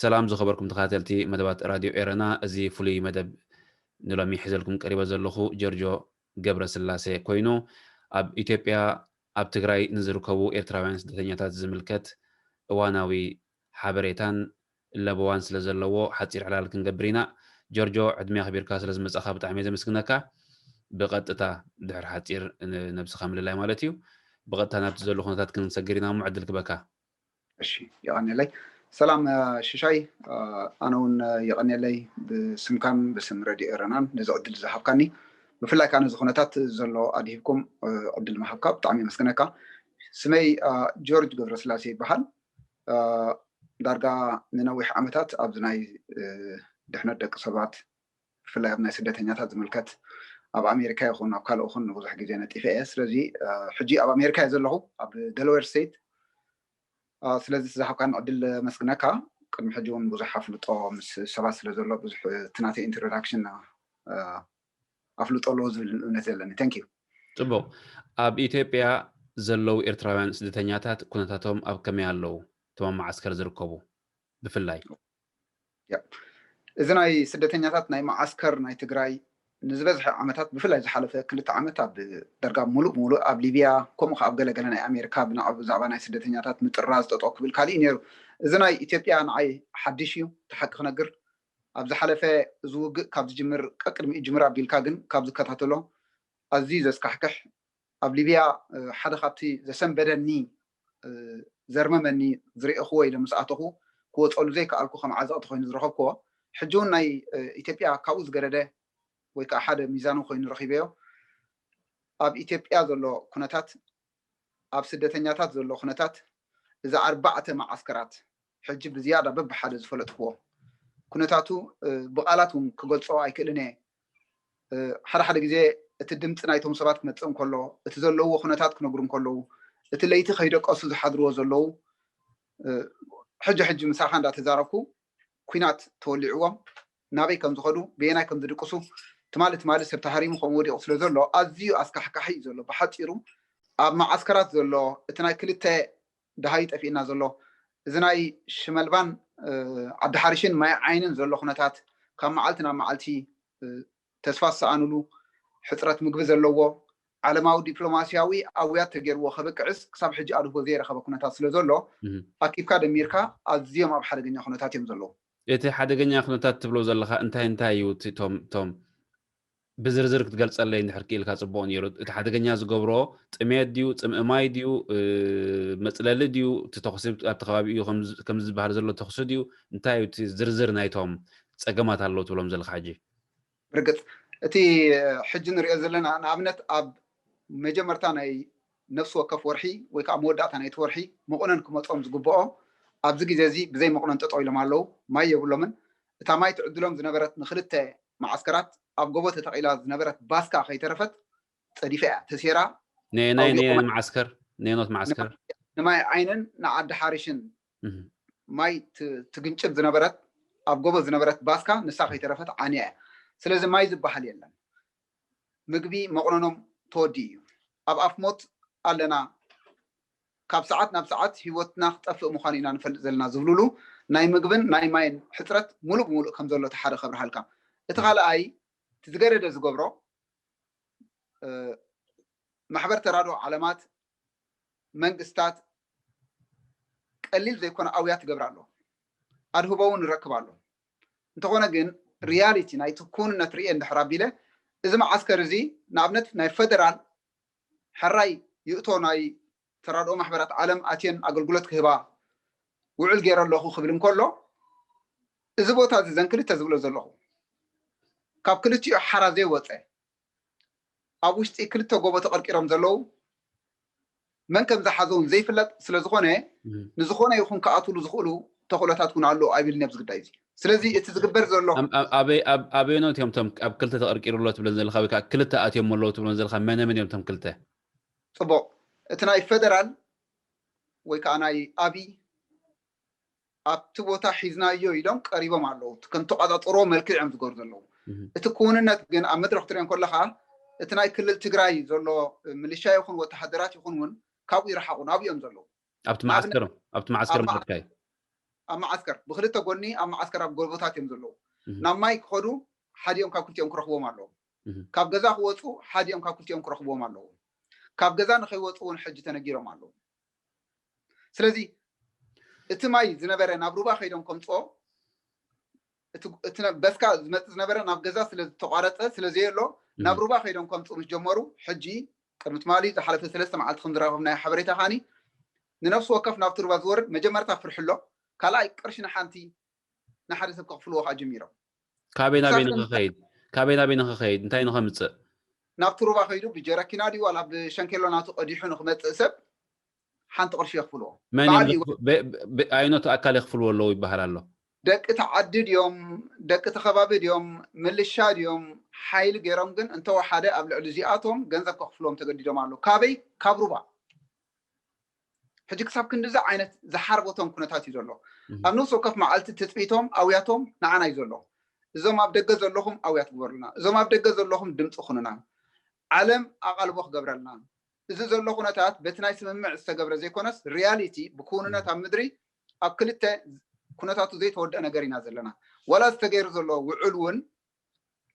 ሰላም ዝኸበርኩም ተኸታተልቲ መደባት ራድዮ ኤረና፣ እዚ ፍሉይ መደብ ንሎሚ ሒዘልኩም ቀሪበ ዘለኹ ጆርጆ ገብረስላሴ ኮይኑ፣ ኣብ ኢትዮጵያ ኣብ ትግራይ ንዝርከቡ ኤርትራውያን ስደተኛታት ዝምልከት እዋናዊ ሓበሬታን ለበዋን ስለ ዘለዎ ሓፂር ዕላል ክንገብር ኢና። ጆርጆ፣ ዕድሜ ኣኽቢርካ ስለ ዝመጻኻ ብጣዕሚ እየ ዘመስግነካ። ብቐጥታ ድሕሪ ሓፂር ን-፣ ነብስኻ ምልላይ ማለት እዩ። ብቐጥታ ናብቲ ዘሎ ኩነታት ክንሰግር ኢና እሞ ዕድል ክበካ። እሺ፣ የቐንየለይ። ሰላም፣ እ፣ ሽሻይ፣ እ፣ ኣነ እውን፣ እ፣ የቐንየለይ ብስምካን ብስም ረድዮ ኤረናን ነዚ ዕድል ዝሃብካኒ። ብፍላይ ከዓ ነዚ ኩነታት ዘሎ ኣድሂብኩም፣ እ፣ ዕድል ምሃብካ ብጣዕሚ የመስግነካ። ስመይ፣ እ፣ ጆርጅ ገብረስላሴ ይበሃል። እ፣ ዳርጋ ንነዊሕ ዓመታት ኣብዚ ናይ፣ እ፣ ድሕነት ደቂ ሰባት፣ ብፍላይ ኣብ ናይ ስደተኛታት ዝምልከት ኣብ ኣሜሪካ ይኹን ኣብ ካልእ ይኹን ንብዙሕ ግዜ ነጢፈ እየ። ስለዚ፣ እ፣ ሕጂ ኣብ ኣሜሪካ እየ ዘለኹ፣ ኣብ ደለዌር ስቴት። እ፣ ስለዚ እቲ ዝሃብካኒ ዕድል ኣመስግነካ። ቅድሚ ሕጂ እውን ብዙሕ ኣፍልጦ ምስ ሰባት ስለ ዘሎ ብዙሕ እቲ ናተይ ኢንትሮዳክሽን፣ እ፣ ኣፍልጦ ኣለዎ ዝብል እምነት ዘለኒ። Thank you። ጽቡቕ። ኣብ ኢትዮጵያ ዘለዉ ኤርትራውያን ስደተኛታት ኩነታቶም ኣብ ከመይ ኣለዉ? እቶም ኣብ መዓስከር ዝርከቡ ብፍላይ። ያ። እዚ ናይ ስደተኛታት ናይ መዓስከር ናይ ትግራይ ንዝበዝሐ ዓመታት፣ ብፍላይ ዝሓለፈ ክልተ ዓመት ኣብ ዳርጋ ሙሉእ ብሙሉእ ኣብ ሊብያ፣ ከምኡ ከኣ ኣብ ገለገለ ናይ ኣሜሪካ ብናዕ-፣ ብዛዕባ ናይ ስደተኛታት ምጥራዝ ጠጠው ክብል ካልእ እዩ ነይሩ። እዚ ናይ ኢትዮጵያ ንዓይ ሓድሽ እዩ፣ እቲ ሓቂ ክነግር። ኣብ ዝሓለፈ እዚ ውግእ ካብ ዝጅምር፣ ቀቅድሚኡ ይጅምር ኣቢልካ ግን ካብ ዝከታተሎ ኣዝዩ ዘስካሕክሕ፣ ኣብ ሊብያ፣ እ፣ ሓደ ካብቲ ዘሰንበደኒ፣ እ፣ ዘርመመኒ ዝረእኹዎ ኢለ ምስ ኣተኹ ክወፀሉ ዘይከኣልኩ ከም ዓዘቕቲ ኮይኑ ዝረኸብኩዎ፣ ሕጂ እውን ናይ፣ እ፣ ኢትዮጵያ ካብኡ ዝገደደ ወይ ከዓ ሓደ ሚዛኑ ኮይኑ ረኺበዮ። ኣብ ኢትዮጵያ ዘሎ ኩነታት፣ ኣብ ስደተኛታት ዘሎ ኩነታት፣ እዛ ኣርባዕተ መዓስከራት ሕጂ ብዝያዳ በብሓደ ዝፈለጥኩዎ ኩነታቱ፣ እ፣ ብቓላት እውን ክገልጾ ኣይክእልን እየ። እ፣ ሓደ ሓደ ግዜ እቲ ድምፂ ናይቶም ሰባት ክመፅእ እንከሎ፣ እቲ ዘለውዎ ኩነታት ክነግሩ እንከለዉ፣ እቲ ለይቲ ከይደቀሱ ዝሓድርዎ ዘለዉ፣ እ፣ ሕጂ ሕጂ ምሳኻ እንዳተዛረብኩ፣ ኲናት ተወሊዕዎም፣ ናበይ ከም ዝኸዱ፣ በየናይ ከም ዝድቅሱ፣ ትማሊ ትማሊ ሰብ ተሃሪሙ ከምኡ ወዲቑ ስለ ዘሎ፣ ኣዝዩ ኣስካሕካሒ እዩ ዘሎ። ብሓፂሩ፣ ኣብ መዓስከራት ዘሎ እቲ ናይ ክልተ ደሃዩ ጠፊእና ዘሎ፣ እዚ ናይ ሽመልባን፣ እ፣ ዓዲ ሓሪሽን ማይ ዓይንን ዘሎ ኩነታት፣ ካብ መዓልቲ ናብ መዓልቲ፣ እ፣ ተስፋ ዝሰኣኑሉ፣ ሕፅረት ምግቢ ዘለዎ፣ ዓለማዊ ዲፕሎማስያዊ ኣውያት ተገይርዎ ከበቅዕስ ክሳብ ሕጂ ኣድህቦ ዘይረኸበ ኩነታት ስለ ዘሎ፣ እህ። ኣኪብካ ደሚርካ ኣዝዮም ኣብ ሓደገኛ ኩነታት እዮም ዘለዉ። እቲ ሓደገኛ ኩነታት ትብሎ ዘለኻ እንታይ እንታይ እዩ? እቲ ቶም፣ ቶም ብዝርዝር ክትገልጸለይ እንድሕር ክኢልካ ጽቡቕ ነይሩ። እቲ ሓደገኛ ዝገብሮ ጥሜት ድዩ፣ ጽምኢ ማይ ድዩ፣ እ፣ መጽለሊ ድዩ፣ እቲ ተኹሲ ኣብቲ ከባቢኡ ከም ዝ-፣ ከም ዝበሃል ዘሎ ተኹሲ ድዩ፣ እንታይ እዩ እቲ ዝርዝር ናይቶም ጸገማት ኣለዉ ትብሎም ዘለኻ ሕጂ? ብርግጽ፣ እቲ ሕጂ ንሪኦ ዘለና ንኣብነት ኣብ መጀመርታ ናይ ነፍሲ ወከፍ ወርሒ ወይ ከዓ መወዳእታ ናይቲ ወርሒ መቑነን ክመጾም ዝግብኦ ኣብዚ ግዜ እዚ ብዘይ መቑነን ጠጠው ኢሎም ኣለዉ። ማይ የብሎምን። እታ ማይ ትዕድሎም ዝነበረት ንክልተ መዓስከራት ኣብ ጎቦ ተተቒላ ዝነበረት ባስካ ከይተረፈት ጸዲፋ እያ ተሴራ። ነየናይ፣ ኣውዲቑ ነየናይ ማይ መዓስከር? ነየኖት መዓስከር? ንማይ ዓይንን ንዓዲ ሓሪሽን እህ። ማይ ት-፣ ትግንጭብ ዝነበረት ኣብ ጎቦ ዝነበረት ባስካ ንሳ ከይተረፈት ዓንያ እያ። ስለዚ ማይ ዝበሃል የለን። ምግቢ መቑነኖም ተወዲኡ እዩ። ኣብ ኣፍ ሞት ኣለና። ካብ ሰዓት ናብ ሰዓት ህይወትና ክጠፍእ ምዃኑ ኢና ንፈልጥ ዘለና ዝብሉሉ ናይ ምግብን ናይ ማይን ሕፅረት ሙሉእ ብሙሉእ ከም ዘሎ እቲ ሓደ ከብርሃልካ። እቲ ካልኣይ እቲ ዝገደደ ዝገብሮ፣ እ፣ ማሕበር ተራድኦ ዓለማት፣ መንግስታት ቀሊል ዘይኮነ ኣውያት ይገብር ኣሎ። ኣድህቦ እውን ይረክብ ኣሎ። እንተኾነ ግን ሪያሊቲ ናይቲ ክውንነት ርእየ እንድሕር ኣቢለ፣ እዚ መዓስከር እዚ ንኣብነት ናይ ፈደራል ሕራይ ይእቶ ናይ ተራድኦ ማሕበራት ዓለም ኣትየን ኣገልግሎት ክህባ ውዕል ገይረ ኣለኹ ክብል እንከሎ፣ እዚ ቦታ እዚ ዘን ክልተ ዝብሎ ዘለኹ ካብ ክልቲኡ ሓራ ዘይወፀ ኣብ ውሽጢ ክልተ ጎቦ ተቐርቂሮም ዘለዉ መን ከም ዝሓዞም ዘይፍለጥ ስለ ዝኾነ፣ እም። ንዝኾነ ይኹን ክኣትውሉ ዝኽእሉ ተኽእሎታት እውን ኣለዉ ኣይብልን ኣብዚ ጉዳይ እዚ። ስለዚ እቲ ዝግበር ዘሎ ኣብ-፣ ኣብ-፣ ኣበይ-፣ ኣብ-፣ ኣበየኖት እዮም እቶም ኣብ ክልተ ተቐርቂሩ ኣሎ ትብለን ዘለኻ ወይ ከዓ ክልተ ኣትዮም ኣለዉ ትብለን ዘለኻ መነ መን እዮም እቶም ክልተ? ጽቡቕ። እቲ ናይ ፈደራል ወይ ከዓ ናይ ኣብይ ኣብቲ ቦታ ሒዝናዮ ኢሎም ቀሪቦም ኣለዉ። ከም ተቋጻጽሮ መልክዕ እዮም ዝገሩ ዘለዉ። እህ። እቲ ክውንነት ግን ኣብ መድረኽ ትሪኦ ከለኻ እቲ ናይ ክልል ትግራይ ዘሎ ምልሻ ይኹን ወተሃደራት ይኹን እውን ካብኡ ይረሓቑ፣ ናብኡ እዮም ዘለዉ። ኣብቲ መዓስከር ኣብቲ መዓስከር ኣብ መዓ- ማለት ካይ ኣብ መዓስከር ብክልተ ጎኒ ኣብ መዓስከር ኣብ ጎቦታት እዮም ዘለዉ። እህ። ናብ ማይ ክኸዱ ሓዲኦም ካብ ክልቲኦም ክረኽቦም ኣለዎም። እህ። ካብ ገዛ ክወፁ ሓዲኦም ካብ ክልቲኦም ክረኽቦም ኣለዎም። ካብ ገዛ ንኸይወፁ እውን ሕጂ ተነጊሮም ኣለዉ። ስለዚ እቲ ማይ ዝነበረ ናብ ሩባ ከይዶም ከምፅኦ እቲ እቲ ነ- በስካ ዝመፅእ ዝነበረ ናብ ገዛ ስለ ዝተቋረፀ ስለ ዘየሎ ናብ ሩባ ከይዶም ከምፅኡ ምስ ጀመሩ ሕጂ ቅድሚ ትማሊ ዝሓለፈ ሰለስተ መዓልቲ ከም ዝረኸብናዮ ሓበሬታ ከዓኒ ንነፍሲ ወከፍ ናብቲ ሩባ ዝወርድ መጀመርታ ፍርሒ ኣሎ። ካልኣይ ቅርሺ ንሓንቲ ንሓደ ሰብ ከኽፍልዎ ከዓ ጀሚሮም። ካበይ ናበይ ክሳብ ንኽኸይድ ካበይ ናበይ ንኽኸይድ እንታይ ንኸምፅእ ናብቲ ሩባ ከይዱ ብጀረኪና ድዩ ዋላ ብሸንኬሎ ናቱ ቀዲሑ ንክመፅእ ሰብ ሓንቲ ቅርሺ የኽፍልዎ። መን እዮም በዓል ዘኽፍ- በ- በ- በ- ኣይነቱ ኣካል የኽፍልዎ ኣለዉ ይበሃል ኣሎ። ደቂ ተዓዲ ድዮም ደቂ ተኸባቢ ድዮም ምልሻ ድዮም ሓይሊ ገይሮም ግን እንተወሓደ ኣብ ልዕሊ እዚኣቶም ገንዘብ ከኽፍልዎም ተገዲዶም ኣሎ። ካበይ? ካብ ሩባ። ሕጂ ክሳብ ክንድዚ ዓይነት ዝሓርበቶም ኩነታት እዩ ዘሎ። እህ። ኣብ ነፍሲ ወከፍ መዓልቲ ትፅቢቶም ኣውያቶም ንዓና እዩ ዘሎ። እዞም ኣብ ደገ ዘለኹም ኣውያት ግበሩልና፣ እዞም ኣብ ደገ ዘለኹም ድምፂ ኩኑና። ዓለም ኣቓልቦ ክገብረልና። እዚ ዘሎ ኩነታት በቲ ናይ ስምምዕ ዝተገብረ ዘይኮነስ ሪያሊቲ ብክውንነት ኣብ ምድሪ ኣብ ክልተ ኩነታቱ ዘይተወደአ ነገር ኢና ዘለና። ዋላ ዝተገይሩ ዘሎ ውዕል እውን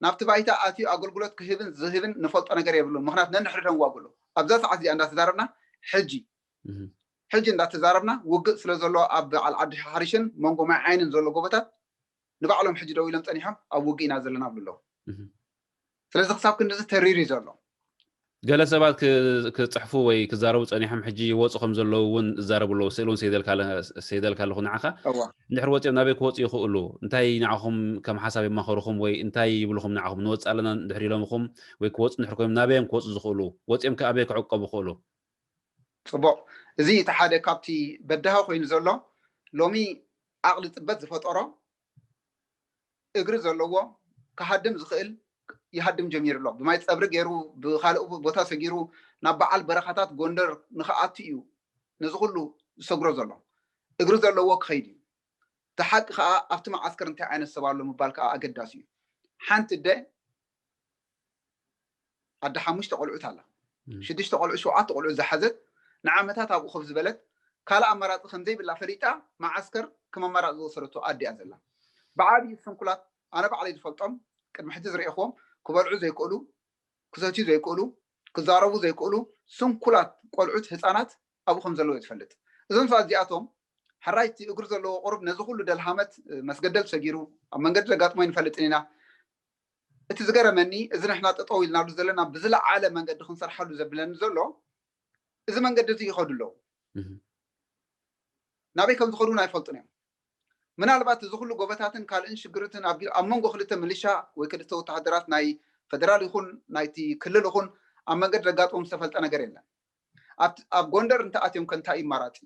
ናብቲ ባይታ ኣትዩ ኣገልግሎት ክህብን ዝህብን ንፈልጦ ነገር የብሉን። ምክንያቱ ነንሕድሕዶም ዋግሉ ኣብዛ ሰዓት እዚኣ እንዳተዛረብና ሕጂ እህ። ሕጂ እንዳተዛረብና ውግእ ስለ ዘሎ ኣብ በዓል ዓዲ ሓሪሽን መንጎ ማይ ዓይንን ዘሎ ጎቦታት ንባዕሎም ሕጂ ደው ኢሎም ፀኒሖም ኣብ ውግእ ኢና ዘለና ብሉ ኣለዉ። እህ። ስለዚ ክሳብ ክንድዚ ተሪር እዩ ዘሎ። ገለ ሰባት ክ- ክፅሕፉ ወይ ክዛረቡ ፀኒሖም ሕጂ ይወፁ ከም ዘለዉ እውን ዝዛረቡ ኣለዉ። ስእሊ እውን ሰይደልካ ኣለ- ሰይደልካ ኣለኹ ንዓኻ እዋ እንድሕር ወፂኦም ናበይ ክወፁ ይኽእሉ እንታይ ንዓኹም ከም ሓሳብ የማኸርኹም ወይ እንታይ ይብልኹም ንዓኹም ንወፅእ ኣለና እንድሕር ኢሎምኹም ወይ ክወፁ እንድሕር ኮይኖም ናበይ እዮም ክወፁ ዝኽእሉ ወፂኦም ከ ኣበይ ክዕቀቡ ይኽእሉ ፅቡቅ። እዚ እቲ ሓደ ካብቲ በዳሂ ኮይኑ ዘሎ ሎሚ ዓቕሊ ፅበት ዝፈጠሮ እግሪ ዘለዎ ክሃድም ዝኽእል ይሃድም ጀሚሩ ኣሎ። ብማይ ፀብሪ ገይሩ ብካልእ ቦታ ሰጊሩ ናብ በዓል በረኻታት ጎንደር ንክኣቱ እዩ ነዚ ኩሉ ዝሰግሮ ዘሎ። እግሪ ዘለዎ ክኸይድ እዩ። እቲ ሓቂ ከዓ ኣብቲ መዓስከር እንታይ ዓይነት ሰብ ኣሎ ምባል ከዓ ኣገዳሲ እዩ። ሓንቲ ኣደ ኣደ ሓሙሽተ ቆልዑት ኣላ። እም። ሽዱሽተ ቆልዑ ሸውዓተ ቆልዑ ዝሓዘት ንዓመታት ኣብኡ ኮፍ ዝበለት ካልእ ኣማራፂ ከምዘይብላ ፈሊጣ መዓስከር ከም ኣማራፂ ዝወሰደቶ ኣዲኣ ዘላ። ብዓብዪ ስንኩላት ኣነ ባዕለይ ዝፈልጦም ቅድሚ ሕጂ ዝረእኹዎም ክበልዑ ዘይክእሉ ክሰትዩ ዘይክእሉ ክዛረቡ ዘይክእሉ ስንኩላት ቆልዑት ህፃናት ኣብኡ ከም ዘለዉ ትፈልጥ። እዞም ሰባት እዚኣቶም ሕራይቲ እግሪ ዘለዎ ቁሩብ ነዚ ኩሉ ደልሃመት መስገደል ሰጊሩ ኣብ መንገዲ ዘጋጥሞ ይንፈልጥን ኢና። እቲ ዝገረመኒ እዚ ንሕና ጠጠው ኢልናሉ ዘለና ብዝለዓለ መንገዲ ክንሰርሓሉ ዘብለኒ ዘሎ እዚ መንገዲ እዚ ይኸዱ ኣለዉ። ናበይ ከም ዝኸዱ ኣይፈልጡን እዮም። ምናልባት እዚ ኩሉ ጎበታትን ካልእን ሽግርትን ኣብ መንጎ ክልተ ምልሻ ወይ ክልተ ወተሃደራት ናይ ፈደራል ይኹን ናይቲ ክልል ይኹን ኣብ መንገዲ ዘጋጥሞም ዝተፈልጠ ነገር የለን። ኣብ ጎንደር እንተኣትዮም ከ እንታይ ይማራፂ?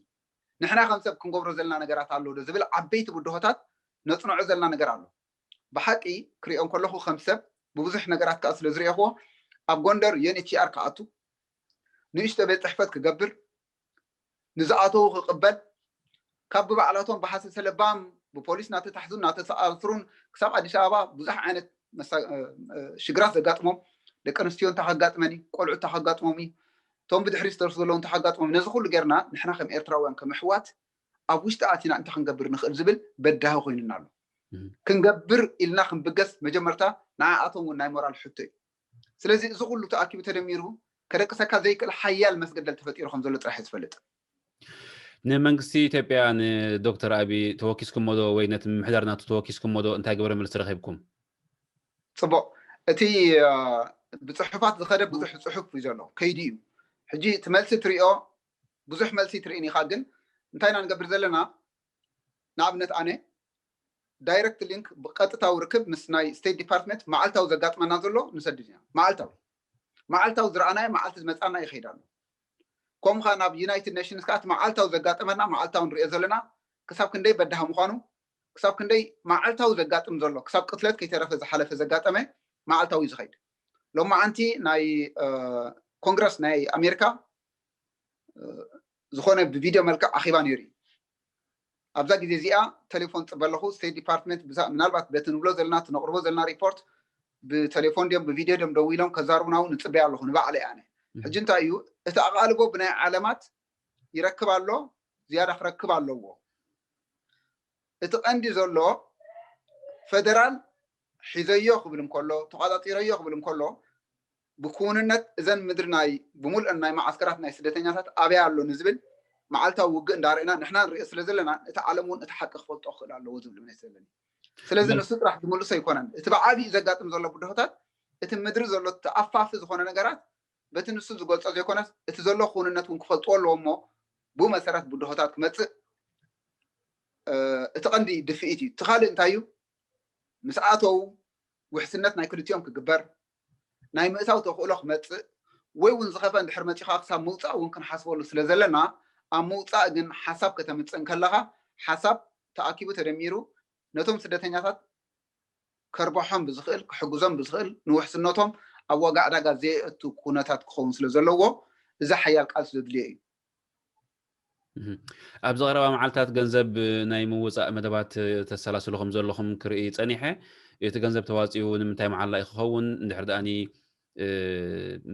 ንሕና ከም ሰብ ክንገብሮ ዘለና ነገራት ኣሎ ዶ ዝብል ዓበይቲ ብድሆታት ነፅንዖ ዘለና ነገር ኣሎ። ብሓቂ ክሪኦ እንከለኹ ከም ሰብ ብብዙሕ ነገራት ከዓ ስለ ዝሪኤኽዎ ኣብ ጎንደር ዩኤንኤችሲኣር ክኣቱ ንእሽቶ ቤት ፅሕፈት ክገብር ንዝኣተዉ ክቕበል ካብ ብባዕላቶም ብሃሰሰ ለባም ብፖሊስ እናተታሕዙን እናተኣስሩን ክሳብ ኣዲስ ኣበባ ብዙሕ ዓይነት ሽግራት ዘጋጥሞም ደቂ ኣንስትዮ እንታይ ከጋጥመን እዩ ቆልዑ እንታይ ከጋጥሞም እዩ እቶም ብድሕሪ ዝተርሱ ዘለዉ እንታይ ከጋጥሞም ነዚ ኩሉ ጌርና ንሕና ከም ኤርትራውያን ከም ኣሕዋት ኣብ ውሽጢ ኣቲና እንታይ ክንገብር ንኽእል ዝብል በዳሂ ኮይኑና ኣሎ። ክንገብር ኢልና ክንብገስ መጀመርታ ንዓኣቶም እውን ናይ ሞራል ሕቶ እዩ። ስለዚ እዚ ኩሉ ተኣኪቡ ተደሚሩ ከደቅሰካ ዘይክእል ሓያል መስገደል ተፈጢሩ ከም ዘሎ ጥራሕ ዝፈልጥ። ንመንግስቲ ኢትዮጵያ ንዶክተር ኣቢ ተወኪስኩሞ ዶ ወይ ነቲ ምምሕዳር ናቱ ተወኪስኩሞ ዶ እንታይ ግብረ መልሲ ረኺብኩም? ፅቡቕ፣ እቲ ብፅሑፋት ዝኸደ ብዙሕ ፅሑፍ እዩ ዘሎ ከይዲ እዩ። ሕጂ እቲ መልሲ ትሪኦ ብዙሕ መልሲ ትርእን ኢኻ፣ ግን እንታይ ኢና ንገብር ዘለና? ንኣብነት ኣነ ዳይረክት ሊንክ ብቀጥታዊ ርክብ ምስ ናይ ስቴት ዲፓርትመንት መዓልታዊ ዘጋጥመና ዘሎ ንሰድድ ኢና። መዓልታዊ መዓልታዊ ዝረኣናዮ መዓልቲ ዝመፃና ይኸይድ ኣሎ። ከምኡ ከዓ ናብ ዩናይትድ ኔሽንስ ከዓ እቲ መዓልታዊ ዘጋጠመና መዓልታዊ ንሪኦ ዘለና ክሳብ ክንደይ በዳሂ ምዃኑ ክሳብ ክንደይ መዓልታዊ ዘጋጥም ዘሎ ክሳብ ቅትለት ከይተረፈ ዝሓለፈ ዘጋጠመ መዓልታዊ እዩ ዝኸይድ። ሎማዓንቲ ናይ ኮንግረስ ናይ ኣሜሪካ ዝኾነ ብቪድዮ መልክዕ ኣኼባ ነይሩ እዩ። ኣብዛ ግዜ እዚኣ ቴሌፎን ፅበ ኣለኹ ስቴት ዲፓርትመንት ምናልባት በቲ ንብሎ ዘለና እቲ ነቕርቦ ዘለና ሪፖርት ብቴሌፎን ድዮም ብቪድዮ ድዮም ደዊሎም ከዛርቡና እውን ንፅበያ ኣለኹ ንባዕለይ ኣነ። ሕጂ እንታይ እዩ እቲ ኣቓልቦ ብናይ ዓለማት ይረክብ ኣሎ ዝያዳ ክረክብ ኣለዎ። እቲ ቀንዲ ዘሎ ፌደራል ሒዘዮ ክብል እንከሎ፣ ተቋጻጺረዮ ክብል እንከሎ፣ ብክውንነት እዘን ምድሪ ናይ ብምልእን ናይ መዓስከራት ናይ ስደተኛታት ኣበይ ኣሎ ንዝብል መዓልታዊ ውግእ እንዳርኢና ንሕና ንሪኦ ስለ ዘለና፣ እቲ ዓለም እውን እቲ ሓቂ ክፈልጦ ክኽእል ኣለዎ ዝብል እምነት ዘለኒ። ስለዚ ንሱ ጥራሕ ዝምልሶ ኣይኮነን። እቲ ብዓብዩ ዘጋጥም ዘሎ ብድሆታት፣ እቲ ምድሪ ዘሎ ተኣፋፊ ዝኾነ ነገራት በቲ ንሱ ዝገልጾ ዘይኮነስ፣ እቲ ዘሎ ክውንነት እውን ክፈልጥዎ ኣለዎ እሞ፣ ብኡ መሰረት ብድሆታት ክመጽእ እቲ ቀንዲ ድፍኢት እዩ። እቲ ካልእ እንታይ እዩ? ምስ ኣተው ውሕስነት ናይ ክልቲኦም ክግበር፣ ናይ ምእታው ተኽእሎ ክመጽእ፣ ወይ እውን ዝኸፈ እንድሕር መጺኻ ክሳብ ምውጻእ እውን ክንሓስበሉ ስለ ዘለና፣ ኣብ ምውጻእ ግን ሓሳብ ከተምጽእ እንከለኻ፣ ሓሳብ ተኣኪቡ ተደሚሩ ነቶም ስደተኛታት ከርብሖም ብዝኽእል፣ ክሕግዞም ብዝኽእል፣ ንውሕስነቶም ኣብ ዋጋ ዕዳጋ ዘየእቱ ኩነታት ክኸውን ስለ ዘለዎ፣ እዚ ሓያል ቃልሲ ዘድልዮ እዩ። ኣብዚ ቀረባ መዓልታት ገንዘብ ናይ ምውፃእ መደባት ተሰላስሉ ከም ዘለኹም ክርኢ ፀኒሐ። እቲ ገንዘብ ተዋፂኡ ንምንታይ መዓላ እዩ ክኸውን? እንድሕር ደኣኒ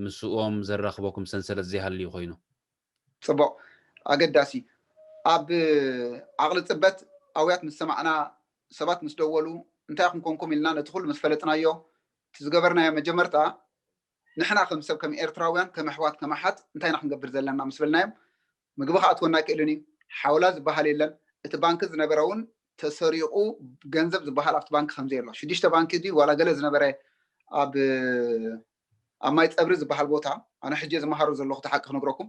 ምስኦም ዘራኽበኩም ሰንሰለት ዘይሃልዩ ኮይኑ? ፅቡቕ፣ ኣገዳሲ። ኣብ ዓቕሊ ፅበት ኣውያት ምስ ሰማዕና፣ ሰባት ምስ ደወሉ፣ እንታይ ኢኹም ኮንኩም ኢልና ነቲ ኩሉ ምስ ፈለጥናዮ፣ እቲ ዝገበርናዮ መጀመርታ ንሕና ከም ሰብ፣ ከም ኤርትራውያን፣ ከም ኣሕዋት፣ ከም ኣሓት እንታይ ኢና ክንገብር ዘለና ምስ በልናዮም፣ ምግቢ ክኣትወና ኣይክእልን እዩ፣ ሓውላ ዝበሃል የለን። እቲ ባንኪ ዝነበረ እውን ተሰሪቑ፣ ገንዘብ ዝበሃል ኣብቲ ባንኪ ከም ዘየሎ፣ ሽዱሽተ ባንኪ ድዩ ዋላ ገለ ዝነበረ ኣብ ኣብ ማይ ፀብሪ ዝበሃል ቦታ፣ ኣነ ሕጂ ዝመሃሮ ዘለኹ እቲ ሓቂ ክነግረኩም፣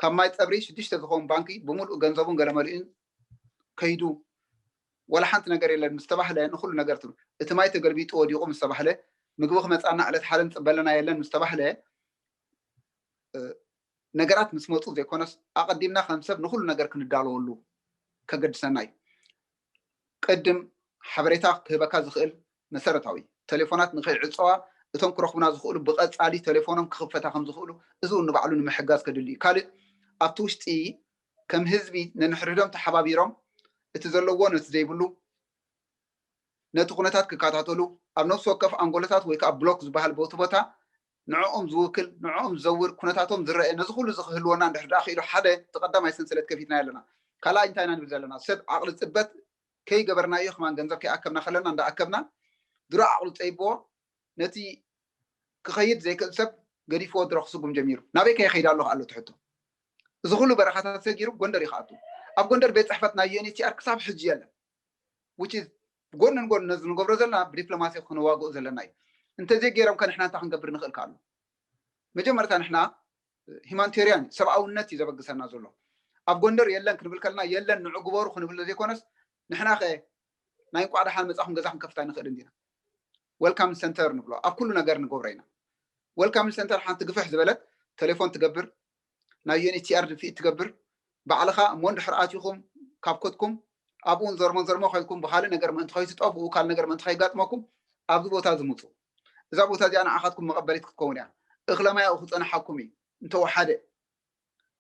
ካብ ማይ ፀብሪ ሽዱሽተ ዝኸውን ባንኪ ብምሉእ ገንዘቡን ገለመሊኡን ከይዱ፣ ዋላ ሓንቲ ነገር የለን ምስ ተባህለ፣ ንኹሉ ነገር ትብሉ፣ እቲ ማይ ተገልቢጡ ወዲቑ ምስ ተባህለ፣ ምግቢ ክመፃና ዕለት ሓደ ንፅበለና የለን ምስ ተባህለ፣ ነገራት ምስ መፁ ዘይኮነስ፣ ኣቐዲምና ከም ሰብ ንኹሉ ነገር ክንዳለወሉ ከገድሰና እዩ። ቅድም ሓበሬታ ክህበካ ዝኽእል መሰረታዊ፣ ቴሌፎናት ንኸይዕፀዋ፣ እቶም ክረኽቡና ዝኽእሉ ብቐፃሊ ቴሌፎኖም ክኽፈታ ከም ዝኽእሉ፣ እዚ እውን ንባዕሉ ንምሕጋዝ ከድሊ እዩ። ካልእ፣ ኣብቲ ውሽጢ ከም ህዝቢ ነንሕድሕዶም ተሓባቢሮም፣ እቲ ዘለዎ ነቲ ዘይብሉ፣ ነቲ ኩነታት ክከታተሉ፣ ኣብ ነፍሲ ወከፍ ኣንጎሎታት ወይ ከዓ ብሎክ ዝበሃል ቦቲ ቦታ ንዕኦም ዝውክል፣ ንዕኦም ዝዘውር፣ ኩነታቶም ዝረአ፣ ነዚ ኩሉ እዚ ክህልወና እንድሕር ደኣ ክኢሉ፣ ሓደ፣ እቲ ቀዳማይ ሰንሰለት ከፊትና ኣለና። ካልኣይ እንታይ ኢና ንብል ዘለና? ሰብ ዓቕሊ ፅበት ከይገበርናዮ፣ ከማን ገንዘብ ከይኣከብና ከለና እንዳኣከብና፣ ድሮ ዓቕሉ ፀይብዎ፣ ነቲ ክኸይድ ዘይክእል ሰብ ገዲፍዎ ድሮ ክስጉም ጀሚሩ። ናበይ ከይኸይድ ኣለኹ ኣሎ ትሕቶ። እዚ ኩሉ በረኻታት ሰጊሩ ጎንደር እዩ ክኣቱ። ኣብ ጎንደር ቤት ፅሕፈት ናይ ዩ ኤን ኤች ሲ ኣር ክሳብ ሕጂ የለን። Which is ጎን ንጎን ነዚ ንገብሮ ዘለና ብዲፕሎማሲ ክንዋግኦ ዘለና እዩ። እንተዘይገይሮም ከ ንሕና እንታይ ክንገብር ንኽእል ከ ኣሎ? መጀመርታ ንሕና ሂማኒቴሪያን ሰብኣውነት እዩ ዘበግሰና ዘሎ። ኣብ ጎንደር የለን ክንብል ከለና የለን ንዑ ግበሩ ክንብል ዘይኮነስ፣ ንሕና ከ ናይ እንቋዕ ደሓን መጻኹም ገዛ ክንከፍት ኣይንኽእልን ዲና? ወልካም ሰንተር ንብሎ፣ ኣብ ኩሉ ነገር ንገብሮ ኢና። ወልካም ሰንተር ሓንቲ ግፍሕ ዝበለት ቴሌፎን ትገብር፣ ናይ ዩ ኤን ኤች ሲ ኣር ድፍኢት ትገብር፣ ባዕልኻ እሞ እንድሕር ኣቲኹም ካብ ኮትኩም ኣብኡ ዘርሞ ዘርሞ ከይልኩም ብኻልእ ነገር ምእንቲ ከይትጠፍኡ፣ ካልእ ነገር ምእንቲ ከይጋጥመኩም ኣብዚ ቦታ ዝምፁ። እዛ ቦታ እዚኣ ንዓኻትኩም መቐበሊት ክትከውን እያ። እኽለ ማይ ኣብኡ ክፀንሓኩም እዩ። እንተወሓደ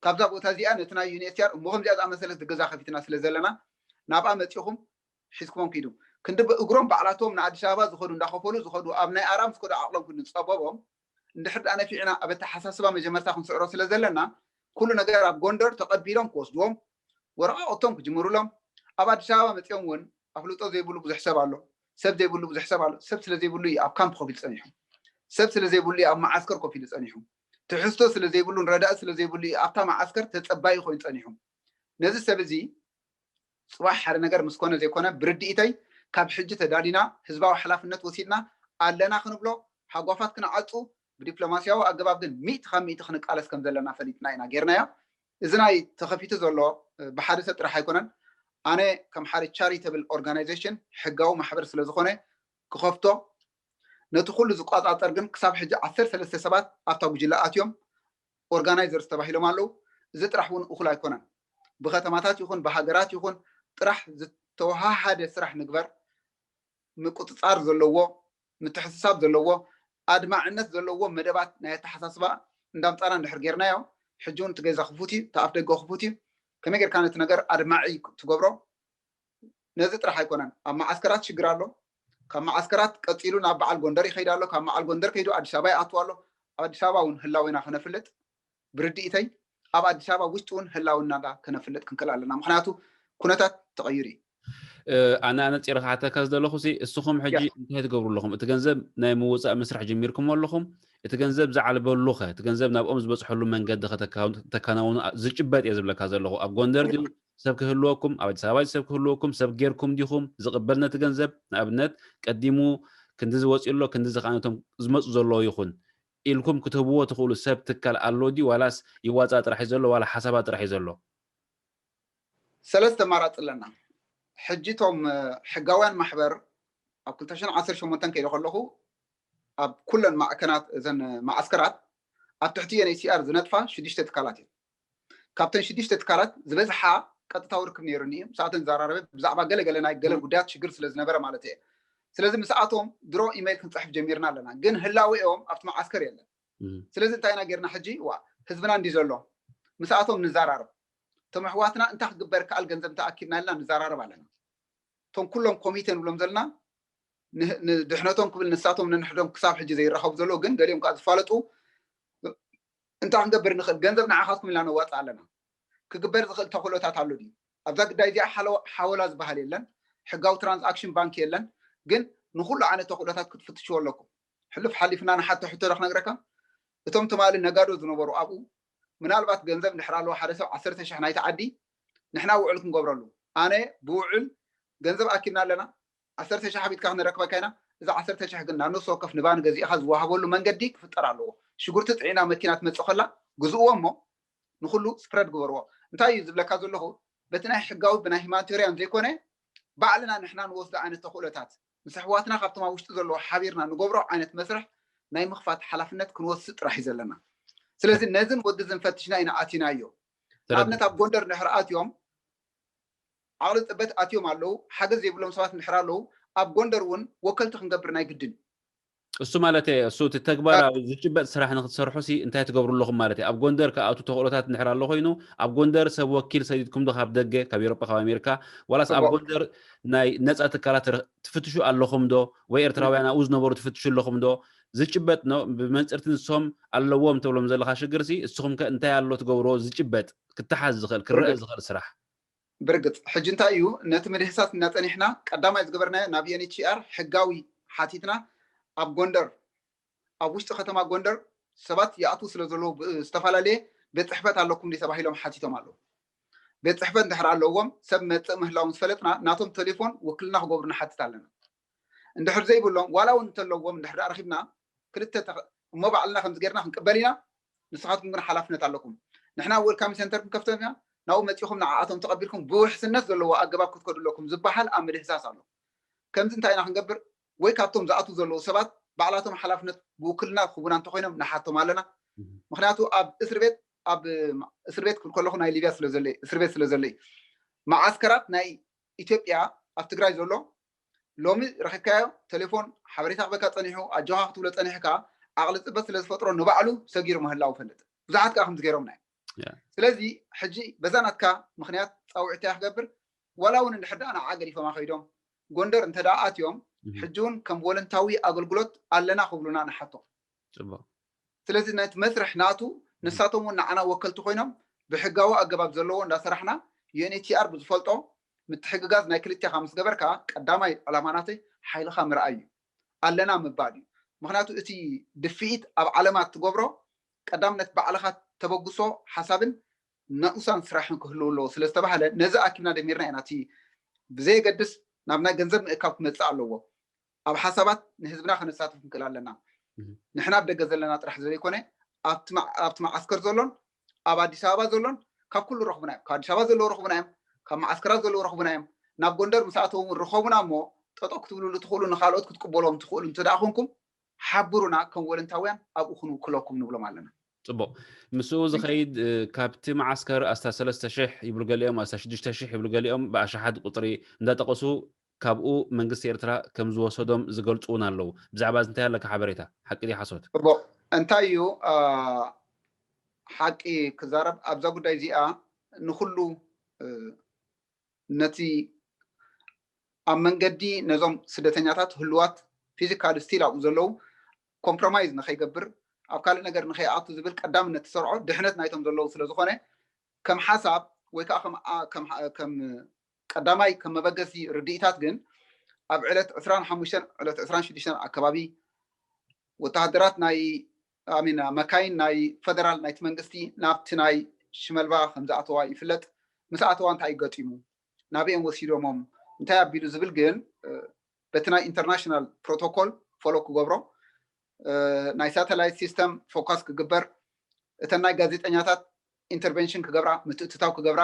ካብዛ ቦታ እዚኣ ነቲ ናይ ዩ ኤን ኤች ሲ ኣር እሞ ከምዚኣ ዝኣመሰለት ገዛ ከፊትና ስለ ዘለና ናብኣ መፂኹም ሒዝኩሞም ኪዱ። ክንዲ ብእግሮም ባዕላቶም ንኣዲስ ኣበባ ዝኸዱ እንዳኸፈሉ ዝኸዱ፣ ኣብ ናይ ኣራም ዝኸዱ ዓቕሎም ክንዲ ዝፀበቦም፣ እንድሕር ደኣ ነፊዕና ኣብ ኣተሓሳስባ መጀመርታ ክንስዕሮ ስለ ዘለና፣ ኩሉ ነገር ኣብ ጎንደር ተቐቢሎም ክወስድዎም፣ ወረቓቕቶም ክጅምሩሎም፣ ኣብ ኣዲስ ኣበባ መፂኦም እውን ኣፍልጦ ዘይብሉ ብዙሕ ሰብ ኣሎ። ሰብ ዘይብሉ ብዙሕ ሰብ ኣሎ። ሰብ ስለ ዘይብሉ እዩ ኣብ ካምፕ ኮፍ ኢሉ ፀኒሑ። ሰብ ስለ ዘይብሉ እዩ ኣብ መዓስከር ኮፍ ኢሉ ፀኒሑ። ትሕዝቶ ስለ ዘይብሉን ረዳኢ ስለ ዘይብሉ እዩ ኣብታ መዓስከር ተፀባዪ ኮይኑ ፀኒሑ። ነዚ ሰብ እዚ ፅባሕ ሓደ ነገር ምስ ኮነ ዘይኮነ፣ ብርድኢተይ ካብ ሕጂ ተዳሊና ህዝባዊ ሓላፍነት ወሲድና ኣለና ክንብሎ፣ ሃጓፋት ክንዓጹ፣ ብዲፕሎማስያዊ ኣገባብ ግን ሚእቲ ካብ ሚእቲ ክንቃለስ ከም ዘለና ፈሊጥና ኢና ጌርናዮ። እዚ ናይ ተኸፊቱ ዘሎ ብሓደ ሰብ ጥራሕ ኣይኮነን። ኣነ ከም ሓደ ቻሪተብል ኦርጋናይዜሽን፣ ሕጋዊ ማሕበር ስለ ዝኾነ ክኸፍቶ፣ ነቲ ኩሉ ዝቆጻጸር ግን ክሳብ ሕጂ ዓሰርተ ሰለስተ ሰባት ኣብታ ጉጅለ ኣትዮም ኦርጋናይዘርስ ተባሂሎም ኣለዉ። እዚ ጥራሕ እውን እኹል ኣይኮነን። ብከተማታት ይኹን ብሃገራት ይኹን ጥራሕ ዝተወሃሃደ ስራሕ ንግበር። ምቁጽጻር ዘለዎ፣ ምትሕስሳብ ዘለዎ፣ ኣድማዕነት ዘለዎ መደባት ናይ ኣተሓሳስባ እንዳምጻና እንድሕር ጌርናዮ፣ ሕጂ እውን እቲ ገዛ ክፉት እዩ፣ እቲ ኣፍ ደገ ክፉት እዩ። ከመይ ጌርካ ነቲ ነገር ኣድማዒ ትገብሮ? ነዚ ጥራሕ ኣይኮነን። ኣብ መዓስከራት ሽግር ኣሎ። ካብ መዓስከራት ቀጺሉ ናብ በዓል ጎንደር ይኸይድ ኣሎ። ካብ በዓል ጎንደር ከይዱ ኣዲስ ኣበባ ይኣቱ ኣሎ። ኣብ ኣዲስ ኣበባ እውን ህላዌና ከነፍልጥ ብርድኢተይ ኣብ ኣዲስ ኣበባ ውሽጢ እውን ህላውናና ከነፍልጥ ክንክእል ኣለና። ምክንያቱ ኩነታት ተቐይሩ እዩ። ኣነ ኣነፂረ ክሓተካ ዝደለኹ ሲ፣ እስኹም ሕጂ እንታይ ትገብሩ ኣለኹም? እቲ ገንዘብ ናይ ምውፃእ መስርሕ ጀሚርኩም ኣለኹም። እቲ ገንዘብ ዝዓልበሉ ኸ፣ እቲ ገንዘብ ናብኦም ዝበፅሐሉ መንገዲ ከተካውኑ ዝጭበጥ እየ ዝብለካ ዘለኹ። ኣብ ጎንደር ድዩ ሰብ ክህልወኩም፣ ኣብ ኣዲስ ኣበባ ሰብ ክህልወኩም፣ ሰብ ጌርኩም ዲኹም ዝቕበል ነቲ ገንዘብ? ንኣብነት ቀዲሙ ክንዲ ዝወፅእ ኣሎ፣ ክንዲ ዝኸኣነቶም ዝመፁ ዘለዎ ይኹን ኢልኩም ክትህብዎ ትኽእሉ ሰብ ትካል ኣሎ ድዩ? ዋላስ ይዋፃእ ጥራሕ እዩ ዘሎ፣ ዋላ ሓሳባት ጥራሕ እዩ ዘሎ? ሰለስተ ኣማራፂ ኣለና። ሕጂ እቶም ሕጋውያን ማሕበር ኣብ ክልተ ሽሕን ዓሰርተ ሸሞንተን ከይደ ከለኹ ኣብ ኩለን ማዕከናት፣ እዘን ማዓስከራት ኣብ ትሕቲ ዩኤንኤችሲኣር ዝነጥፋ ሽዱሽተ ትካላት እየን። ካብተን ሽዱሽተ ትካላት ዝበዝሓ ቀጥታዊ ርክብ ነይሩኒ እዩ። ምስኣተን ዘራረበ ብዛዕባ ገለ ገለ ናይ ገለ ጉዳያት ሽግር ስለ ዝነበረ ማለት እየ። ስለዚ ምስኣቶም ድሮ ኢሜይል ክንፅሕፍ ጀሚርና ኣለና፣ ግን ህላዌኦም ኣብቲ መዓስከር የለን። ስለዚ እንታይ ኢና ጌርና ሕጂ? ዋ ህዝብና እንዲ ዘሎ ምስኣቶም ንዘራረብ፣ እቶም ኣሕዋትና እንታይ ክግበር ከኣል ገንዘብ እንተኣኪብና ኢልና ንዘራረብ ኣለና። እቶም ኩሎም ኮሚቴ ንብሎም ዘለና ንድሕነቶም ክብል ንሳቶም ነንሕዶም ክሳብ ሕጂ ዘይራኸቡ ዘለዉ፣ ግን ገሊኦም ከዓ ዝፋለጡ እንታይ ክንገብር ንኽእል? ገንዘብ ንዓኻትኩም ኢልና ነዋፅእ ኣለና። ክግበር ዝኽእል ተኽእሎታት ኣሎ ድዩ? ኣብዛ ጉዳይ እዚኣ ሓወላ ዝበሃል የለን፣ ሕጋዊ ትራንዛክሽን ባንክ የለን። ግን ንኹሉ ዓይነት ተኽእሎታት ክትፍትሽዎ ኣለኩም። ሕሉፍ ሓሊፍና ንሓቶ ሕቶ ዶ ክነግረካ? እቶም ትማሊ ነጋዶ ዝነበሩ ኣብኡ ምናልባት ገንዘብ እንድሕር ኣለዎ ሓደ ሰብ ዓሰርተ ሽሕ ናይቲ ዓዲ ንሕና ውዕል ክንገብረሉ፣ ኣነ ብውዕል ገንዘብ ኣኪብና ኣለና፣ ዓሰርተ ሽሕ ሓቢትካ ክንረክበካ ኢና። እዚ ዓሰርተ ሽሕ ግን ናብ ነፍሲ ወከፍ ንባኒ ገዚእኻ ዝወሃበሉ መንገዲ ክፍጠር ኣለዎ። ሽጉርቲ ፅዒና መኪና ትመፅእ ከላ ግዝእዎ እሞ ንኩሉ ስፕረድ ግበርዎ። እንታይ እዩ ዝብለካ ዘለኹ? በቲ ናይ ሕጋዊ ብናይ ሂማኒቴሪያን ዘይኮነ ባዕልና ንሕና ንወስዶ ዓይነት ተኽእሎታት ምስ ኣሕዋትና ካብቶም ኣብ ውሽጢ ዘለዎ ሓቢርና ንገብሮ ዓይነት መስርሕ ናይ ምኽፋት ሓላፍነት ክንወስድ ጥራሕ እዩ ዘለና። ስለዚ ነዝን ወዲ ዝን ፈትሽና ኢና ኣቲናዮ። ንኣብነት ኣብ ጎንደር እንድሕር ኣትዮም ዓቕሊ ፅበት ኣትዮም ኣለዉ፣ ሓገዝ ዘይብሎም ሰባት እንድሕር ኣለዉ ኣብ ጎንደር እውን ወከልቲ ክንገብር ናይ ግድን እዩ። እሱ ማለት እየ እሱ እቲ ተግባራዊ ዝጭበጥ ስራሕ ንክትሰርሑ ሲ እንታይ ትገብሩ ኣለኹም ማለት እየ። ኣብ ጎንደር ክኣቱ ተኽእሎታት እንድሕር ኣሎ ኮይኑ ኣብ ጎንደር ሰብ ወኪል ሰዲድኩም ዶ ካብ ደገ ካብ ኤሮጳ ካብ ኣሜሪካ ዋላስ ኣብ ጎንደር ናይ ነፃ ትካላት ትፍትሹ ኣለኹም ዶ ወይ ኤርትራውያን ኣብኡ ዝነበሩ ትፍትሹ ኣለኹም ዶ? ዝጭበጥ ነው ብመንፅርቲ ንሶም ኣለዎም ተብሎም ዘለካ ሽግር ሲ እስኹም ከ እንታይ ኣሎ ትገብርዎ ዝጭበጥ ክተሓዝ ዝኽእል ክረአ ዝኽእል ስራሕ? ብርግፅ ሕጂ እንታይ እዩ ነቲ ምድህሳስ እናፀኒሕና ቀዳማይ ዝገበርናዮ ናብ ዩኤንኤችሲኣር ሕጋዊ ሓቲትና ኣብ ጎንደር ኣብ ውሽጢ ከተማ ጎንደር ሰባት ይኣትዉ ስለ ዘለዉ ዝተፈላለየ ቤት ፅሕፈት ኣለኩም ድዩ ተባሂሎም ሓቲቶም ኣለዉ። ቤት ፅሕፈት እንድሕር ኣለዎም ሰብ መፅእ ምህላዎም ዝፈለጥና ናቶም ቴሌፎን ውክልና ክገብሩ ንሓትት ኣለና። እንድሕር ዘይብሎም ዋላ እውን እንተለዎም እንድሕር ረኺብና ክልተ እሞ ባዕልና ከምዚ ጌርና ክንቅበል ኢና። ንስኻትኩም ግን ሓላፍነት ኣለኩም። ንሕና ዌልካም ሴንተር ክንከፍቶም ኢና። ናብኡ መፂኹም ንዓኣቶም ተቐቢልኩም ብውሕስነት ዘለዎ ኣገባብ ክትከዱ ኣለኩም ዝበሃል ኣብ ምድህሳስ ኣሎ። ከምዚ እንታይ ኢና ክንገብር? ወይ ካብቶም ዝኣትዉ ዘለዉ ሰባት ባዕላቶም ሓላፍነት ብውክልና ክህቡና እንተኮይኖም ንሓቶም ኣለና። ምክንያቱ ኣብ እስር ቤት ኣብ እስር ቤት ክብል ከለኹ ናይ ሊብያ ስለዘለይ እስር ቤት ስለዘለይ መዓስከራት ናይ ኢትዮጵያ ኣብ ትግራይ ዘሎ ሎሚ ረኪብካዮ ቴሌፎን ሓበሬታ ክበካ ፀኒሑ ኣጆኻ ክትብሎ ፀኒሕካ ዓቕሊ ፅበት ስለ ዝፈጥሮ ንባዕሉ ሰጊሩ ምህላው ፈልጥ። ብዙሓት ከዓ ከምዚ ገይሮምና እዮም። ስለዚ ሕጂ በዛ ናትካ ምክንያት ፃውዒት እንታይ ክገብር ዋላ እውን እንድሕር ደኣ ንዓ ገዲፎማ ከይዶም ጎንደር እንተ ደኣ ኣትዮም ሕጂ እውን ከም ቮለንታዊ ኣገልግሎት ኣለና ክብሉና ንሓቶ። ፅቡቅ። ስለዚ ነቲ መስርሕ ናቱ ንሳቶም እውን ንዓና ወከልቲ ኮይኖም ብሕጋዊ ኣገባብ ዘለዎ እንዳሰራሕና ዩኤንኤችሲኣር ብዝፈልጦ ምትሕግጋዝ ናይ ክልቴኻ ምስ ገበርካ ቀዳማይ ዕላማ ናተይ ሓይልኻ ምርኣይ እዩ ኣለና ምባል እዩ። ምክንያቱ እቲ ድፍኢት ኣብ ዓለማት ትገብሮ ቀዳምነት ባዕልኻ ተበግሶ ሓሳብን ናኡሳን ስራሕን ክህልው ኣለዎ ስለ ዝተባሃለ ነዚ ኣኪብና ደሚርና ኢና። እቲ ብዘየገድስ ናብ ናይ ገንዘብ ምእካብ ክመፅእ ኣለዎ። ኣብ ሓሳባት ንህዝብና ከነሳትፍ ክንክእል ኣለና። ንሕና ኣብ ደገ ዘለና ጥራሕ ዘይኮነ ኣብቲ መዓስከር ዘሎን ኣብ ኣዲስ ኣበባ ዘሎን ካብ ኩሉ ረኽቡና እዮም። ካብ ኣዲስ ኣበባ ዘለዉ ረኽቡና እዮም። ካብ መዓስከራት ዘለዉ ረኽቡና እዮም። ናብ ጎንደር ምስ ኣተዉ እውን ርኸቡና እሞ ጠጠው ክትብልሉ ትኽእሉ ንካልኦት ክትቅበሎም ትኽእሉ እንተ ደኣ ኮንኩም ሓብሩና ከም ወለንታውያን ኣብኡ ክንውክለኩም ንብሎም ኣለና። ፅቡቅ። ምስኡ ዝኸይድ ካብቲ መዓስከር ኣስታ ሰለስተ ሽሕ ይብሉ ገሊኦም ኣስታ ሽዱሽተ ሽሕ ይብሉ ገሊኦም ብኣሽሓት ቁፅሪ እንዳጠቀሱ ካብኡ መንግስቲ ኤርትራ ከም ዝወሰዶም ዝገልፁ እውን ኣለዉ። ብዛዕባ እዚ እንታይ ኣለካ ሓበሬታ? ሓቂ ድዩ ሓሶት? ፅቡቅ። እንታይ እዩ ሓቂ ክዛረብ ኣብዛ ጉዳይ እዚኣ ንኩሉ ነቲ ኣብ መንገዲ ነዞም ስደተኛታት ህልዋት ፊዚካል ስቲል ኣብኡ ዘለዉ ኮምፕሮማይዝ ንኸይገብር ኣብ ካልእ ነገር ንኸይኣቱ ዝብል ቀዳምነት ትሰርዖ ድሕነት ናይቶም ዘለዉ ስለ ዝኾነ ከም ሓሳብ ወይ ከዓ ከም ቀዳማይ ከም መበገሲ ርድኢታት ግን ኣብ ዕለት ዕስራን ሓሙሽተን ዕለት ዕስራን ሽዱሽተን ኣከባቢ ወተሃደራት ናይ ኣሚን መካይን ናይ ፈደራል ናይቲ መንግስቲ ናብቲ ናይ ሽመልባ ከም ዝኣተዋ ይፍለጥ። ምስ ኣተዋ እንታይ ገጢሙ፣ ናበየን ወሲዶሞም፣ እንታይ ኣቢሉ ዝብል ግን በቲ ናይ ኢንተርናሽናል ፕሮቶኮል ፎሎ ክገብሮ፣ ናይ ሳተላይት ሲስተም ፎካስ ክግበር፣ እተን ናይ ጋዜጠኛታት ኢንተርቨንሽን ክገብራ፣ ምትእትታው ክገብራ፣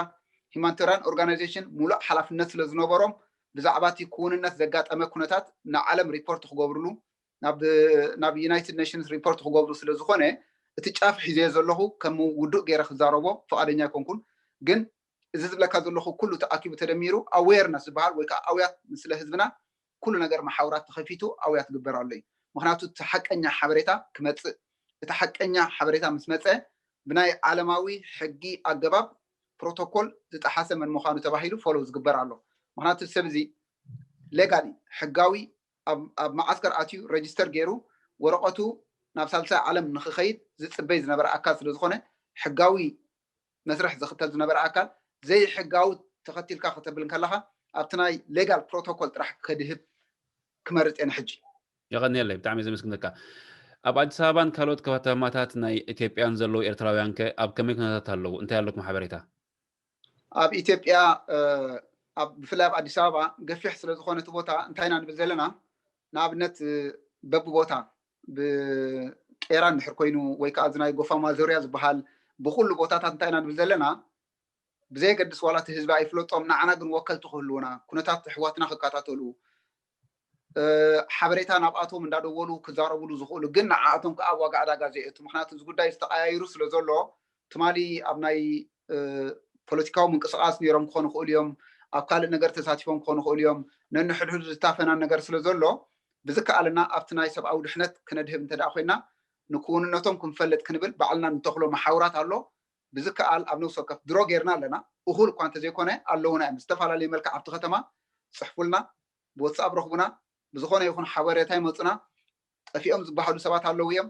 ሂማኒታርያን ኦርጋናይዜሽን ሙሉእ ሓላፍነት ስለ ዝነበሮም ብዛዕባ እቲ ክውንነት ዘጋጠመ ኩነታት ንዓለም ሪፖርት ክገብርሉ ናብ ዩናይትድ ኔሽንስ ሪፖርት ክገብሩ ስለ ዝኾነ እቲ ጫፍ ሒዘዮ ዘለኹ ከም ውዱእ ገይረ ክዛረቦ ፍቓደኛ ኣይኮንኩን። ግን እዚ ዝብለካ ዘለኹ ኩሉ ተኣኪቡ ተደሚሩ ኣዌርነስ ዝበሃል ወይ ከዓ ኣውያት ስለ ህዝብና ኩሉ ነገር መሓውራት ተኸፊቱ ኣውያት ግበር ኣሎ እዩ። ምክንያቱ እቲ ሓቀኛ ሓበሬታ ክመፅእ፣ እቲ ሓቀኛ ሓበሬታ ምስ መፀ ብናይ ዓለማዊ ሕጊ ኣገባብ ፕሮቶኮል ዝጠሓሰ መን ምዃኑ ተባሂሉ ፎሎው ዝግበር ኣሎ። ምክንያቱ ሰብ እዚ ሌጋሊ ሕጋዊ ኣብ መዓስከር ኣትዩ ረጅስተር ገይሩ ወረቐቱ ናብ ሳልሳይ ዓለም ንክኸይድ ዝፅበይ ዝነበረ ኣካል ስለ ዝኾነ ሕጋዊ መስርሕ ዝኽተል ዝነበረ ኣካል ዘይሕጋዊ ተኸቲልካ ከተብል ከለኻ ኣብቲ ናይ ሌጋል ፕሮቶኮል ጥራሕ ከድህብ ክመርፅ እየ ንሕጂ። የቐንየለይ፣ ብጣዕሚ ዘመስግነካ። ኣብ ኣዲስ ኣበባን ካልኦት ከተማታት ናይ ኢትዮጵያን ዘለዉ ኤርትራውያን ከ ኣብ ከመይ ኩነታት ኣለዉ? እንታይ ኣለኩም ሓበሬታ? ኣብ ኢትዮጵያ ብፍላይ ኣብ ኣዲስ ኣበባ ገፊሕ ስለ ዝኾነ እቲ ቦታ እንታይ ኢና ንብል ዘለና፣ ንኣብነት በብቦታ ብቄራ እንድሕር ኮይኑ ወይ ከዓ እዚ ናይ ጎፋ ማዞርያ ዝበሃል ብኩሉ ቦታታት እንታይ ኢና ንብል ዘለና፣ ብዘየገድስ ዋላ እቲ ህዝቢ ኣይፍለጦም፣ ንዓና ግን ወከልቲ ክህልውና፣ ኩነታት ኣሕዋትና ክከታተሉ፣ ሓበሬታ ናብኣቶም እንዳደወሉ ክዛረብሉ ዝኽእሉ፣ ግን ንዓኣቶም ከዓ ኣብ ዋጋ ዕዳጋ ዘየእቱ። ምክንያቱ እዚ ጉዳይ ዝተቀያይሩ ስለ ዘሎ ትማሊ ኣብ ናይ ፖለቲካዊ ምንቅስቃስ ነይሮም ክኾኑ ይኽእሉ እዮም፣ ኣብ ካልእ ነገር ተሳቲፎም ክኾኑ ይኽእሉ እዮም። ነንሕድሕዱ ዝታፈናን ነገር ስለ ዘሎ ብዝከኣለና ኣብቲ ናይ ሰብኣዊ ድሕነት ክነድህብ እንተ ኮይና ንክውንነቶም ክንፈልጥ ክንብል ባዕልና ንተኽሎ መሓውራት ኣሎ። ብዝከኣል ኣብ ነብሲ ወከፍ ድሮ ጌርና ኣለና። እኹል እኳ እንተዘይኮነ ኣለውና እዮም። ዝተፈላለየ መልክዕ ኣብቲ ከተማ ፅሕፉልና፣ ብወትስኣፕ ረኽቡና፣ ብዝኾነ ይኹን ሓበሬታ ይመፁና። ጠፊኦም ዝበሃሉ ሰባት ኣለዉ እዮም።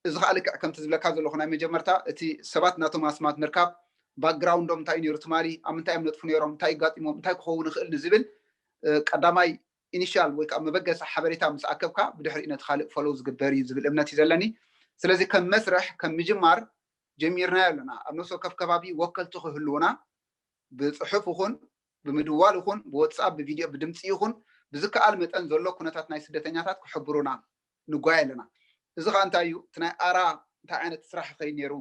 እዚ ከዓ ልክዕ ከምቲ ዝብለካ ዘለኹ ናይ መጀመርታ እቲ ሰባት ናቶም ኣስማት ምርካብ፣ ባክግራውንዶም እንታይ ነይሩ ትማሊ፣ ኣብ ምንታይ እዮም ነጥፉ ነይሮም፣ እንታይ ይጋጢሞም፣ እንታይ ክኸውን ይኽእል ንዝብል ቀዳማይ ኢኒሻል ወይ ከዓ መበገሲ ሓበሬታ ምስ ኣከብካ ብድሕሪኡ ነቲ ካልእ ፎሎው ዝግበር እዩ ዝብል እምነት እዩ ዘለኒ። ስለዚ ከም መስርሕ ከም ምጅማር ጀሚርናዮ ኣለና። ኣብ ነፍሲ ወከፍ ከባቢ ወከልቲ ክህልውና ብፅሑፍ ይኹን ብምድዋል ይኹን ብወትስኣፕ ብቪድዮ ብድምፂ ይኹን ብዝከኣል መጠን ዘሎ ኩነታት ናይ ስደተኛታት ክሕብሩና ንጓየ ኣለና። እዚ ከዓ እንታይ እዩ? እቲ ናይ ኣራ እንታይ ዓይነት ስራሕ ይኸይድ ነይሩ፣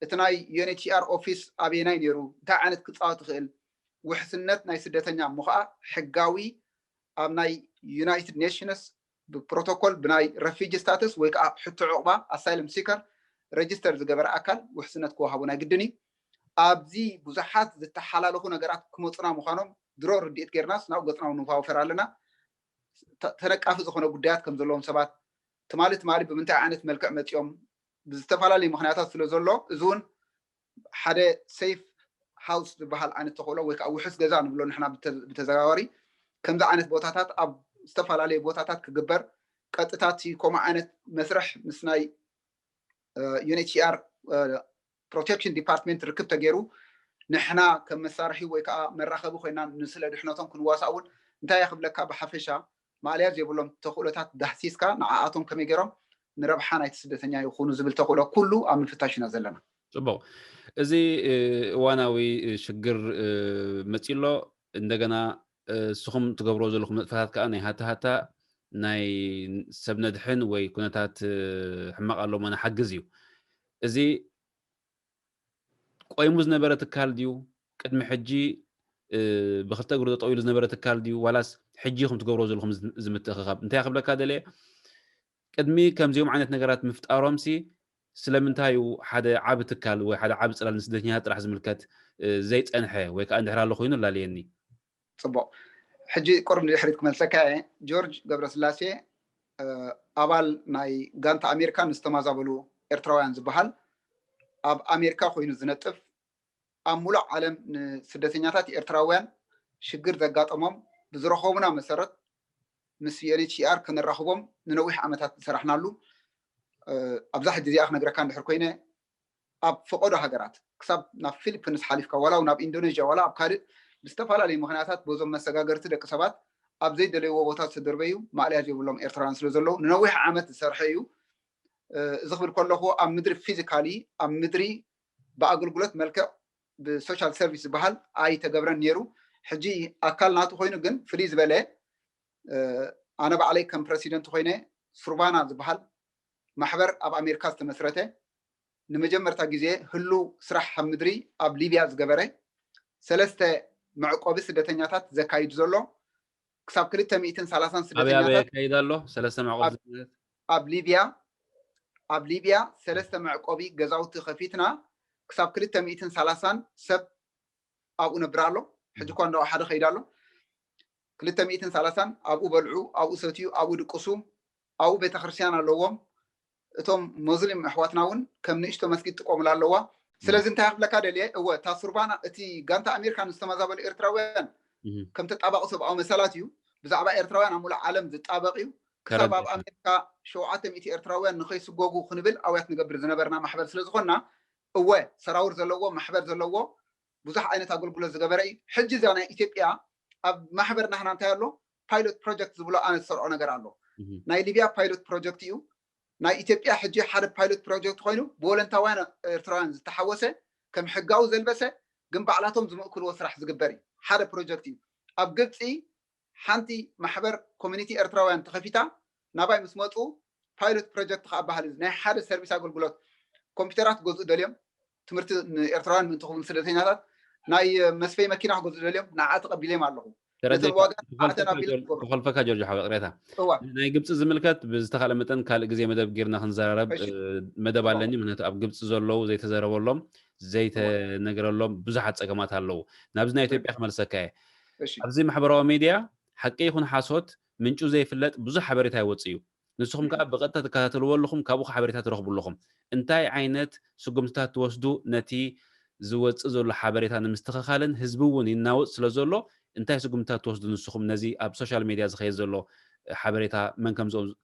እቲ ናይ ዩኤንኤችሲኣር ኦፊስ ኣበየናይ ነይሩ፣ እንታይ ዓይነት ክፃወት ይኽእል፣ ውሕስነት ናይ ስደተኛ እሞ ከዓ ሕጋዊ ኣብ ናይ ዩናይትድ ኔሽንስ ብፕሮቶኮል ብናይ ረፊጂ ስታተስ ወይ ከዓ ሕቶ ዕቑባ ኣሳይለም ሲከር ረጅስተር ዝገበረ ኣካል ውሕስነት ክወሃቦ ናይ ግድን እዩ። ኣብዚ ብዙሓት ዝተሓላለኹ ነገራት ክመፁና ምዃኖም ድሮ ርድኢት ጌርናስ ናብኡ ገፅና እውን ንዋወፈር ኣለና። ተነቃፊ ዝኾነ ጉዳያት ከም ዘለዎም ሰባት ትማሊ ትማሊ ብምንታይ ዓይነት መልክዕ መፂኦም ብዝተፈላለዩ ምክንያታት ስለ ዘሎ እዚ እውን ሓደ ሴፍ ሃውስ ዝበሃል ዓይነት ተኽእሎ ወይ ከዓ ውሑስ ገዛ ንብሎ ንሕና ብተዘጋባሪ ከምዚ ዓይነት ቦታታት ኣብ ዝተፈላለዩ ቦታታት ክግበር ቀጥታ እቲ ከምኡ ዓይነት መስርሕ ምስ ናይ ዩኤንኤችሲኣር ፕሮቴክሽን ዲፓርትመንት ርክብ ተገይሩ ንሕና ከም መሳርሒ ወይ ከዓ መራኸቢ ኮይና ንስለ ድሕነቶም ክንዋሳእ እውን እንታይ ክብለካ ብሓፈሻ ማእለያ ዘይብሎም ተኽእሎታት ዳህሲስካ ንዓኣቶም ከመይ ገይሮም ንረብሓ ናይቲ ስደተኛ ይኹኑ ዝብል ተኽእሎ ኩሉ ኣብ ምፍታሽ ኢና ዘለና። ፅቡቕ። እዚ እዋናዊ ሽግር መፂሎ እንደገና እስኹም ትገብርዎ ዘለኹም ንጥፈታት ከዓ ናይ ሃታ ሃታ ናይ ሰብ ነድሕን ወይ ኩነታት ሕማቕ ኣለሞ ንሓግዝ እዩ። እዚ ቆይሙ ዝነበረ ትካል ድዩ? ቅድሚ ሕጂ ብክልተ እግሩ ጠጠው ኢሉ ዝነበረ ትካል ድዩ? ዋላስ ሕጂ ኢኹም ትገብርዎ ዘለኹም እዚ ምትእኽኻብ? እንታይ ክብለካ ደልየ፣ ቅድሚ ከምዚኦም ዓይነት ነገራት ምፍጣሮምሲ ስለምንታይ እዩ ሓደ ዓቢ ትካል ወይ ሓደ ዓቢ ፅላል ንስደተኛታት ጥራሕ ዝምልከት ዘይፀንሐ ወይ ከዓ እንድሕር ኣሎ ኮይኑ ላለየኒ? ፅቡቕ፣ ሕጂ ቁሩብ ንድሕሪት ክመልሰካ እየ። ጆርጅ ገብረስላሴ ኣባል ናይ ጋንታ ኣሜሪካ ንዝተማዛበሉ ኤርትራውያን ዝበሃል ኣብ ኣሜሪካ ኮይኑ ዝነጥፍ ኣብ ሙሉእ ዓለም ንስደተኛታት ኤርትራውያን ሽግር ዘጋጠሞም ብዝረኸቡና መሰረት ምስ ዩኤንኤችሲኣር ከነራኽቦም ንነዊሕ ዓመታት ዝሰራሕናሉ ኣብዛ ሕጂ እዚኣ ክነግረካ እንድሕር ኮይነ ኣብ ፈቐዶ ሃገራት ክሳብ ናብ ፊሊፒንስ ሓሊፍካ ዋላ ናብ ኢንዶኔዥያ ዋላ ኣብ ካልእ ብዝተፈላለዩ ምክንያታት በዞም መሰጋገርቲ ደቂ ሰባት ኣብ ዘይደለይዎ ቦታ ዝተደርበዩ ማእለያ ዘይብሎም ኤርትራውያን ስለ ዘለዉ ንነዊሕ ዓመት ዝሰርሐ እዩ። እዚ ክብል ከለኹ ኣብ ምድሪ ፊዚካሊ ኣብ ምድሪ ብኣገልግሎት መልክዕ ብሶሻል ሰርቪስ ዝበሃል ኣይተገብረን ነይሩ። ሕጂ ኣካል ናቱ ኮይኑ ግን ፍልይ ዝበለ ኣነ ባዕለይ ከም ፕረሲደንት ኮይነ ሱርባና ዝበሃል ማሕበር ኣብ ኣሜሪካ ዝተመስረተ ንመጀመርታ ግዜ ህሉ ስራሕ ኣብ ምድሪ ኣብ ሊብያ ዝገበረ ሰለስተ መዕቆቢ ስደተኛታት ዘካይድ ዘሎ ክሳብ ክልተ ሚእትን ሰላሳን ስደተኛታት የካይድ ኣሎ። ሰለስተ መዕቆቢ ኣብ ሊብያ ኣብ ሊብያ ሰለስተ መዕቆቢ ገዛውቲ ከፊትና ክሳብ ክልተ ሚእትን ሰላሳን ሰብ ኣብኡ ነብር ኣሎ። ሕጂ እኳ እንዳው ሓደ ከይድ ኣሎ። ክልተ ሚእትን ሰላሳን ኣብኡ በልዑ፣ ኣብኡ ሰትዩ፣ ኣብኡ ድቅሱ፣ ኣብኡ ቤተክርስትያን ኣለዎም። እቶም ሞዝሊም ኣሕዋትና እውን ከም ንእሽቶ መስጊድ ጥቀሙላ ኣለዋ። ስለዚ እንታይ ክብለካ ደልየ፣ እወ እታ ሱርባና እቲ ጋንታ ኣሜሪካ ንዝተመዛበሉ ኤርትራውያን ከም ተጣባቂ ሰብኣዊ መሰላት እዩ። ብዛዕባ ኤርትራውያን ኣብ ሙሉእ ዓለም ዝጣበቅ እዩ። ክሳብ ኣብ ኣሜሪካ ሸውዓተ ሚእቲ ኤርትራውያን ንኸይስጎጉ ክንብል ኣውያት ንገብር ዝነበርና ማሕበር ስለዝኾንና እወ ሰራውር ዘለዎ ማሕበር ዘለዎ ብዙሕ ዓይነት ኣገልግሎት ዝገበረ እዩ። ሕጂ እዛ ናይ ኢትዮጵያ ኣብ ማሕበር ናህና እንታይ ኣሎ ፓይሎት ፕሮጀክት ዝብሎ ኣነ ዝሰርዖ ነገር ኣሎ። ናይ ሊብያ ፓይሎት ፕሮጀክት እዩ። ናይ ኢትዮጵያ ሕጂ ሓደ ፓይሎት ፕሮጀክት ኮይኑ ብወለንታውያን ኤርትራውያን ዝተሓወሰ ከም ሕጋዊ ዘልበሰ ግን ባዕላቶም ዝምእክልዎ ስራሕ ዝግበር እዩ። ሓደ ፕሮጀክት እዩ። ኣብ ግብፂ ሓንቲ ማሕበር ኮሚኒቲ ኤርትራውያን ተኸፊታ ናባይ ምስ መፁ ፓይሎት ፕሮጀክት ከዓ በሃል ናይ ሓደ ሰርቪስ ኣገልግሎት ኮምፒውተራት ክገዝኡ ደልዮም ትምህርቲ ንኤርትራውያን ምእንቲ ክብሉ ስደተኛታት ናይ መስፈይ መኪና ክገዝኡ ደልዮም ንዓ ተቐቢለዮም ኣለኹ። ነቶም ዋጋ ኣተን ኣቢሎም ክገብሩ። ክኸልፈካ ጆርጆ ሓወ ቅሬታ እዋ ናይ ግብፂ ዝምልከት ብዝተኻለ መጠን ካልእ ግዜ መደብ ጌርና ክንዘራረብ እሺ። መደብ ኣለኒ። ምክንያቱ ኣብ ግብፂ ዘለዉ ዘይተዘረበሎም ዘይተነገረሎም ብዙሓት ፀገማት ኣለዉ። ናብዚ ናይ ኢትዮጵያ ክመልሰካ እየ። እሺ ኣብዚ ማሕበራዊ ሚድያ ሓቂ ይኹን ሓሶት ምንጩ ዘይፍለጥ ብዙሕ ሓበሬታ ይወፅእ እዩ። ንስኹም ከዓ ብቐጥታ ትከታተልዎ ኣለኹም፣ ካብኡ ሓበሬታ ትረኽቡ ኣለኹም። እንታይ ዓይነት ስጉምትታት ትወስዱ ነቲ ዝወፅእ ዘሎ ሓበሬታ ንምስትኽኻልን ህዝቢ እውን ይናወፅ ስለ ዘሎ እንታይ ስጉምትታት ትወስዱ ንስኹም ነዚ ኣብ ሶሻል ሚድያ ዝኸየድ ዘሎ ሓበሬታ መን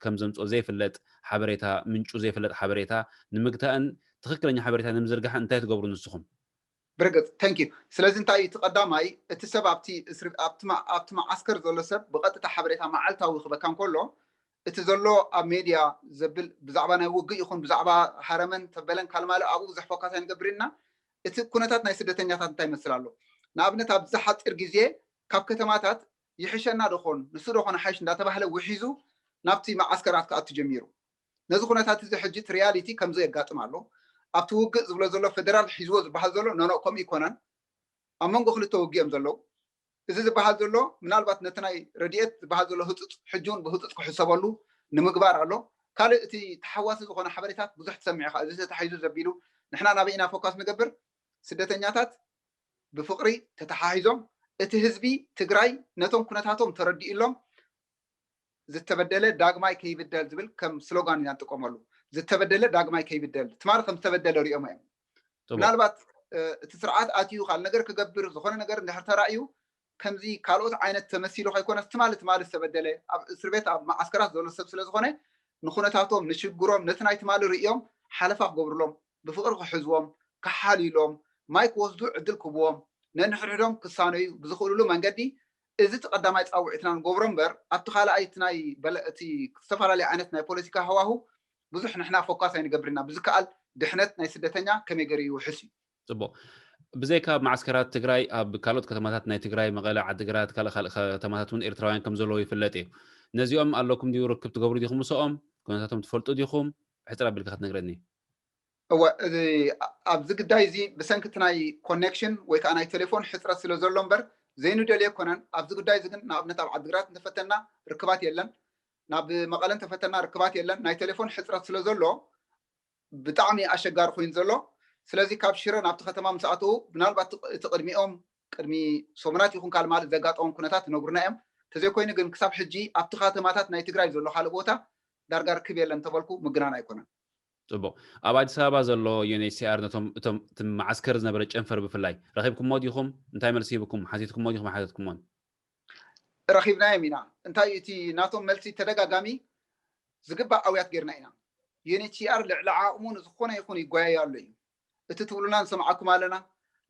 ከም ዘምፅኦ ዘይፍለጥ ሓበሬታ ምንጩ ዘይፍለጥ ሓበሬታ ንምግታእን ትኽክለኛ ሓበሬታ ንምዝርጋሕን እንታይ ትገብሩ ንስኹም? ብርግፅ thank you። ስለዚ እንታይ እዩ እቲ ቀዳማይ እቲ ሰብ ኣብቲ እስሪ ኣብቲ ማ- ኣብቲ መዓስከር ዘሎ ሰብ ብቐጥታ ሓበሬታ መዓልታዊ ክበካ እንከሎ እቲ ዘሎ ኣብ ሜድያ ዘብል ብዛዕባ ናይ ውግእ ይኹን ብዛዕባ ሃረመን ተበለን ካልማለ ኣብኡ ብዙሕ ፎካስ ኣይንገብር ኢና። እቲ ኩነታት ናይ ስደተኛታት እንታይ ይመስል ኣሎ? ንኣብነት ኣብዚ ሓፂር ግዜ ካብ ከተማታት ይሕሸና ዶኾን ንሱ ዶኾን ሓይሽ እንዳተባህለ ውሒዙ ናብቲ መዓስከራት ክኣቱ ጀሚሩ። ነዚ ኩነታት እዚ ሕጂ እቲ ሪያሊቲ ከምዚ የጋጥም ኣሎ። ኣብቲ ውግእ ዝብሎ ዘሎ ፌደራል ሒዝዎ ዝበሃል ዘሎ ኖኖ ከምኡ ይኮነን። ኣብ መንጎ ክልተ ውግእ እዮም ዘለዉ። እዚ ዝበሃል ዘሎ ምናልባት ነቲ ናይ ረድኤት ዝበሃል ዘሎ ህፁፅ ሕጂ እውን ብህፁፅ ክሕሰበሉ ንምግባር ኣሎ። ካልእ እቲ ተሓዋሲ ዝኾነ ሓበሬታት ብዙሕ ትሰምዕ ኢኻ። እዚ ተታሒዙ ዘቢሉ ንሕና ናበይ ኢና ፎካስ ንገብር? ስደተኛታት ብፍቕሪ ተተሓሒዞም እቲ ህዝቢ ትግራይ ነቶም ኩነታቶም ተረዲእሎም ዝተበደለ ዳግማይ ከይብደል ዝብል ከም ስሎጋን ኢና ንጥቀመሉ። ዝተበደለ ዳግማይ ከይብደል ትማሊ ከም ዝተበደለ ሪኦም እዮም። ፅቡቅ። ምናልባት እ፣ እቲ ስርዓት ኣትዩ ካልእ ነገር ክገብር ዝኾነ ነገር እንድሕር ተራእዩ ከምዚ ካልኦት ዓይነት ተመሲሉ ከይኮነስ ትማሊ ትማሊ ዝተበደለ ኣብ እስር ቤት ኣብ መዓስከራት ዘሎ ሰብ ስለ ዝኾነ ንኩነታቶም ንሽግሮም ነቲ ናይ ትማሊ ርእዮም ሓለፋ ክገብርሎም ብፍቕሪ ክሕዝዎም ክሓልዩሎም ማይ ክወስዱ ዕድል ክህብዎም ነንሕድሕዶም ክሳነዩ ብዝኽእልሉ መንገዲ እዚ እቲ ቀዳማይ ፃውዒትና ንገብሮ እምበር ኣብቲ ካልኣይ እቲ ናይ በለ- እቲ ዝተፈላለዩ ዓይነት ናይ ፖለቲካ ሃዋሁ ብዙሕ ንሕና ፎካስ ኣይንገብርና ብዝከኣል ድሕነት ናይ ስደተኛ ከመይ ገይሩ ይውሕስ እዩ። ፅቡቅ። ብዘይካ ኣብ መዓስከራት ትግራይ ኣብ ካልኦት ከተማታት ናይ ትግራይ መቐለ፣ ዓዲግራት፣ ካልእ ካልእ ከተማታት እውን ኤርትራውያን ከም ዘለዉ ይፍለጥ እዩ። ነዚኦም ኣለኩም ድዩ ርክብ ትገብሩ ዲኹም ምስኦም? ኩነታቶም ትፈልጡ ዲኹም? ሕፅር ኣቢልካ ክትነግረኒ። እወ እዚ ኣብዚ ጉዳይ እዚ ብሰንኪ እቲ ናይ ኮኔክሽን ወይ ከዓ ናይ ቴሌፎን ሕፅረት ስለ ዘሎ እምበር ዘይንደልዮ ኣይኮነን። ኣብዚ ጉዳይ እዚ ግን ንኣብነት ኣብ ዓዲግራት እንተፈተና ርክባት የለን፣ ናብ መቐለ እንተፈተና ርክባት የለን። ናይ ቴሌፎን ሕፅረት ስለ ዘሎ ብጣዕሚ ኣሸጋሪ ኮይኑ ዘሎ። ስለዚ ካብ ሽረ ናብቲ ከተማ ምስ ኣተዉ ምናልባት እቲ ቅድሚኦም ቅድሚ ሰሙናት ይኹን ካልእ ማለት ዘጋጠሞም ኩነታት ይነግሩና እዮም። እንተዘይኮይኑ ግን ክሳብ ሕጂ ኣብቲ ከተማታት ናይ ትግራይ ዘሎ ካልእ ቦታ ዳርጋ ርክብ የለን እንተበልኩ ምግናን ኣይኮነን። ፅቡቅ። ኣብ ኣዲስ ኣበባ ዘሎ ዩኤንኤችሲኣር ነቶም እቶም እቲ መዓስከር ዝነበረ ጨንፈር ብፍላይ ረኺብኩሞ ዲኹም? እንታይ መልሲ ሂብኩም? ሓቲትኩሞ ዲኹም? ሓተትኩሞን? ረኺብናዮም ኢና። እንታይ እቲ ናቶም መልሲ ተደጋጋሚ ዝግባእ ኣውያት ጌርና ኢና። ዩኤንኤችሲኣር ልዕሊ ዓቕሙ ንዝኾነ ይኹን ይጓየይ ኣሎ እዩ። እቲ ትብሉና ንሰምዓኩም ኣለና፣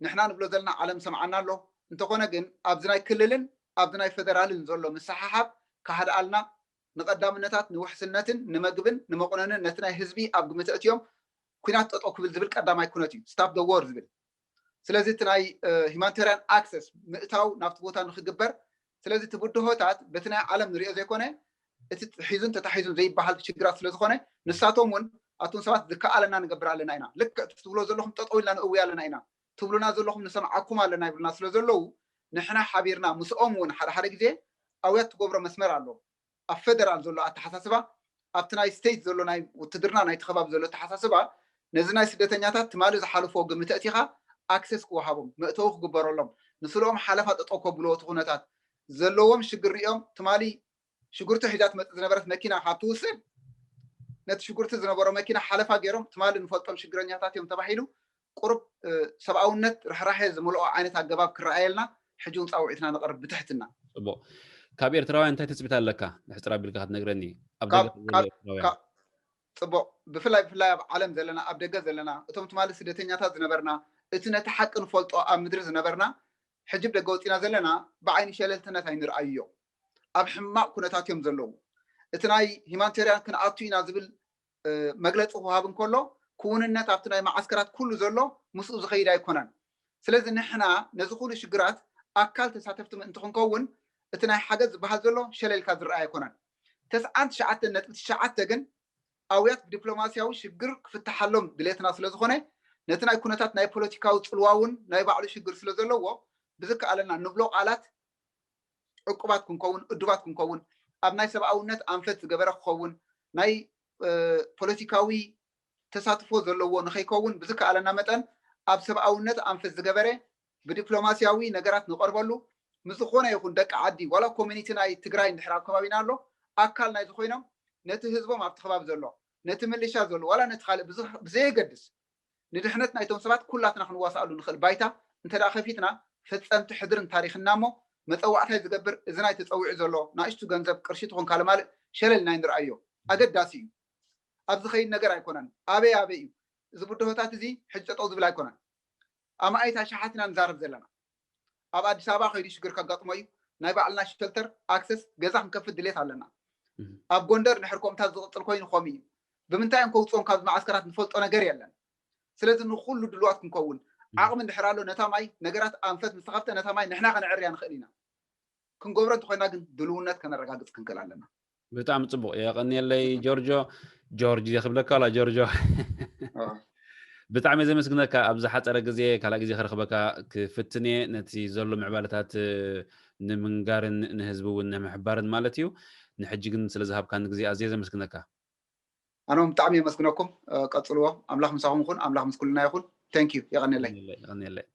ንሕና ንብሎ ዘለና ዓለም ሰምዓና ኣሎ። እንተኾነ ግን ኣብዚ ናይ ክልልን ኣብዚ ናይ ፈደራልን ዘሎ ምስሓሓብ ካህድኣልና፣ ንቐዳምነታት ንውሕስነትን ንመግብን ንመቑነንን ነቲ ናይ ህዝቢ ኣብ ግምት ኣእትዮም ኩናት ጠጠው ክብል ዝብል ቀዳማይ ኩነት እዩ፣ stop the war ዝብል። ስለዚ እቲ ናይ humanitarian access ምእታው ናብቲ ቦታ ንክግበር፣ ስለዚ እቲ ብድሆታት በቲ ናይ ዓለም ንሪኦ ዘይኮነ እቲ ሒዙን ተታሒዙን ዘይበሃል ሽግራት ስለዝኾነ ንሳቶም እውን ኣቱም ሰባት ዝከኣለና ንገብር ኣለና ኢና። ልክዕ እቲ ትብሎ ዘለኹም ጠጠው ኢልና ንእውይ ኣለና ኢና፣ ትብሉና ዘለኹም ንሰምዓኩም ኣለና ይብሉና ስለ ዘለዉ ንሕና ሓቢርና ምስኦም እውን ሓደ ሓደ ግዜ ኣውያት ትገብሮ መስመር ኣሎ። ኣብ ፈደራል ዘሎ ኣተሓሳስባ ኣብቲ ናይ ስቴት ዘሎ ናይ ውትድርና ናይቲ ከባቢ ዘሎ ኣተሓሳስባ ነዚ ናይ ስደተኛታት ትማሊ ዝሓለፍዎ ግምት ኣእቲኻ ኣክሰስ ክወሃቦም መእተዊ ክግበረሎም ንስልኦም ሓለፋ ጠጠው ከብልዎ እቲ ኩነታት ዘለዎም ሽግር ሪኦም ትማሊ ሽጉርቲ ሒዛ ትመፅእ ዝነበረት መኪና ካብ ትውስድ ነቲ ሽጉርቲ ዝነበሮ መኪና ሓለፋ ገይሮም ትማሊ ንፈልጦም ሽግረኛታት እዮም ተባሂሉ ቁሩብ ሰብኣውነት ርሕራሐ ዝመልኦ ዓይነት ኣገባብ ክረኣየልና ሕጂ እውን ፃውዒትና ነቕርብ ብትሕትና። ፅቡቕ። ካብ ኤርትራውያን እንታይ ትፅቢት ኣለካ? ንሕፅር ኣቢልካ ክትነግረኒ። ኣብ ደገ ዘለዉ ኤርትራውያን። ፅቡቕ። ብፍላይ ብፍላይ ኣብ ዓለም ዘለና ኣብ ደገ ዘለና እቶም ትማሊ ስደተኛታት ዝነበርና እቲ ነቲ ሓቂ ንፈልጦ ኣብ ምድሪ ዝነበርና ሕጂ ብደገ ወፂና ዘለና ብዓይኒ ሸለልትነት ኣይንርኣዮ። ኣብ ሕማቕ ኩነታት እዮም ዘለዉ። እቲ ናይ ሂማኒቴርያን ክንኣቱ ኢና ዝብል መግለፂ ክወሃብ እንከሎ ክውንነት ኣብቲ ናይ መዓስከራት ኩሉ ዘሎ ምስኡ ዝኸይድ ኣይኮነን። ስለዚ ንሕና ነዚ ኩሉ ሽግራት ኣካል ተሳተፍቲ ምእንቲ ክንከውን እቲ ናይ ሓገዝ ዝበሃል ዘሎ ሸለልካ ዝረኣይ ኣይኮነን። ተስዓን ትሽዓተን ነጥቢ ትሽዓተ ግን ኣውያት ብዲፕሎማስያዊ ሽግር ክፍትሓሎም ድሌትና ስለዝኾነ ነቲ ናይ ኩነታት ናይ ፖለቲካዊ ፅልዋ እውን ናይ ባዕሉ ሽግር ስለዘለዎ ብዝከኣለና ንብሎ ቃላት ዕቁባት ክንከውን እዱባት ክንከውን ኣብ ናይ ሰብኣውነት ኣንፈት ዝገበረ ክኸውን ናይ ፖለቲካዊ ተሳትፎ ዘለዎ ንኸይከውን ብዝከኣለና መጠን ኣብ ሰብኣውነት ኣንፈት ዝገበረ ብዲፕሎማስያዊ ነገራት ንቐርበሉ ምስ ዝኾነ ይኹን ደቂ ዓዲ ዋላ ኮሚኒቲ ናይ ትግራይ እንድሕር ኣብ ከባቢና ኣሎ ኣካል ናይ ዝኾይኖም ነቲ ህዝቦም ኣብቲ ከባቢ ዘሎ ነቲ ምልሻ ዘሎ ዋላ ነቲ ካልእ ብዘየገድስ ንድሕነት ናይቶም ሰባት ኩላትና ክንዋሳኣሉ ንኽእል ባይታ እንተ ከፊትና ፈፀምቲ ሕድርን ታሪኽና እሞ መፀዋዕታይ ዝገብር እዚ ናይ ተፀዊዑ ዘሎ ናእሽቱ ገንዘብ ቅርሺ ትኾን ካልእ ማልእ ሸለል ናይ ንርኣዮ ኣገዳሲ እዩ። ኣብዚ ኸይድ ነገር ኣይኮነን። ኣበይ ኣበይ እዩ እዚ ብድሆታት እዚ ሕጂ ጠጠው ዝብል ኣይኮነን። ኣማኢት ኣሽሓት ኢና ንዛረብ ዘለና። ኣብ ኣዲስ ኣበባ ከይዱ ሽግር ከጋጥሞ እዩ። ናይ ባዕልና ሸልተር ኣክሰስ ገዛ ክንከፍት ድሌት ኣለና። ኣብ ጎንደር ንሕር ከምታት ዝቕፅል ኮይኑ ከም እዩ። ብምንታይ እዮም ከውፅኦም ካብ መዓስከራት ንፈልጦ ነገር የለን። ስለዚ ንኩሉ ድልዋት ክንከውን ዓቕሚ እንድሕር ኣሎ ነታ ማይ ነገራት ኣንፈት ምስ ተኸፍተ ነታ ማይ ንሕና ከነዕርያ ንኽእል ኢና። ክንገብሮ እንተኮይና ግን ድልውነት ከነረጋግፅ ክንክእል ኣለና። ብጣዕሚ ፅቡቅ የቀንየለይ ጆርጆ። ጆርጅ እየ ክብለካ ዋላ ጆርጆ። ብጣዕሚ ዘመስግነካ ኣብ ዝሓፀረ ግዜ ካልእ ግዜ ክረክበካ ክፍትን እየ ነቲ ዘሎ ምዕባለታት ንምንጋርን ንህዝቢ እውን ንምሕባርን ማለት እዩ። ንሕጂ ግን ስለዝሃብካኒ ግዜ ኣዝየ ዘመስግነካ። ኣነ እውን ብጣዕሚ የመስግነኩም። ቀፅልዎ። ኣምላኽ ምሳኹም ይኹን። ኣምላኽ ምስ ኩልና ይኹን። Thank you። የቐንየለይ። የቐንየለይ።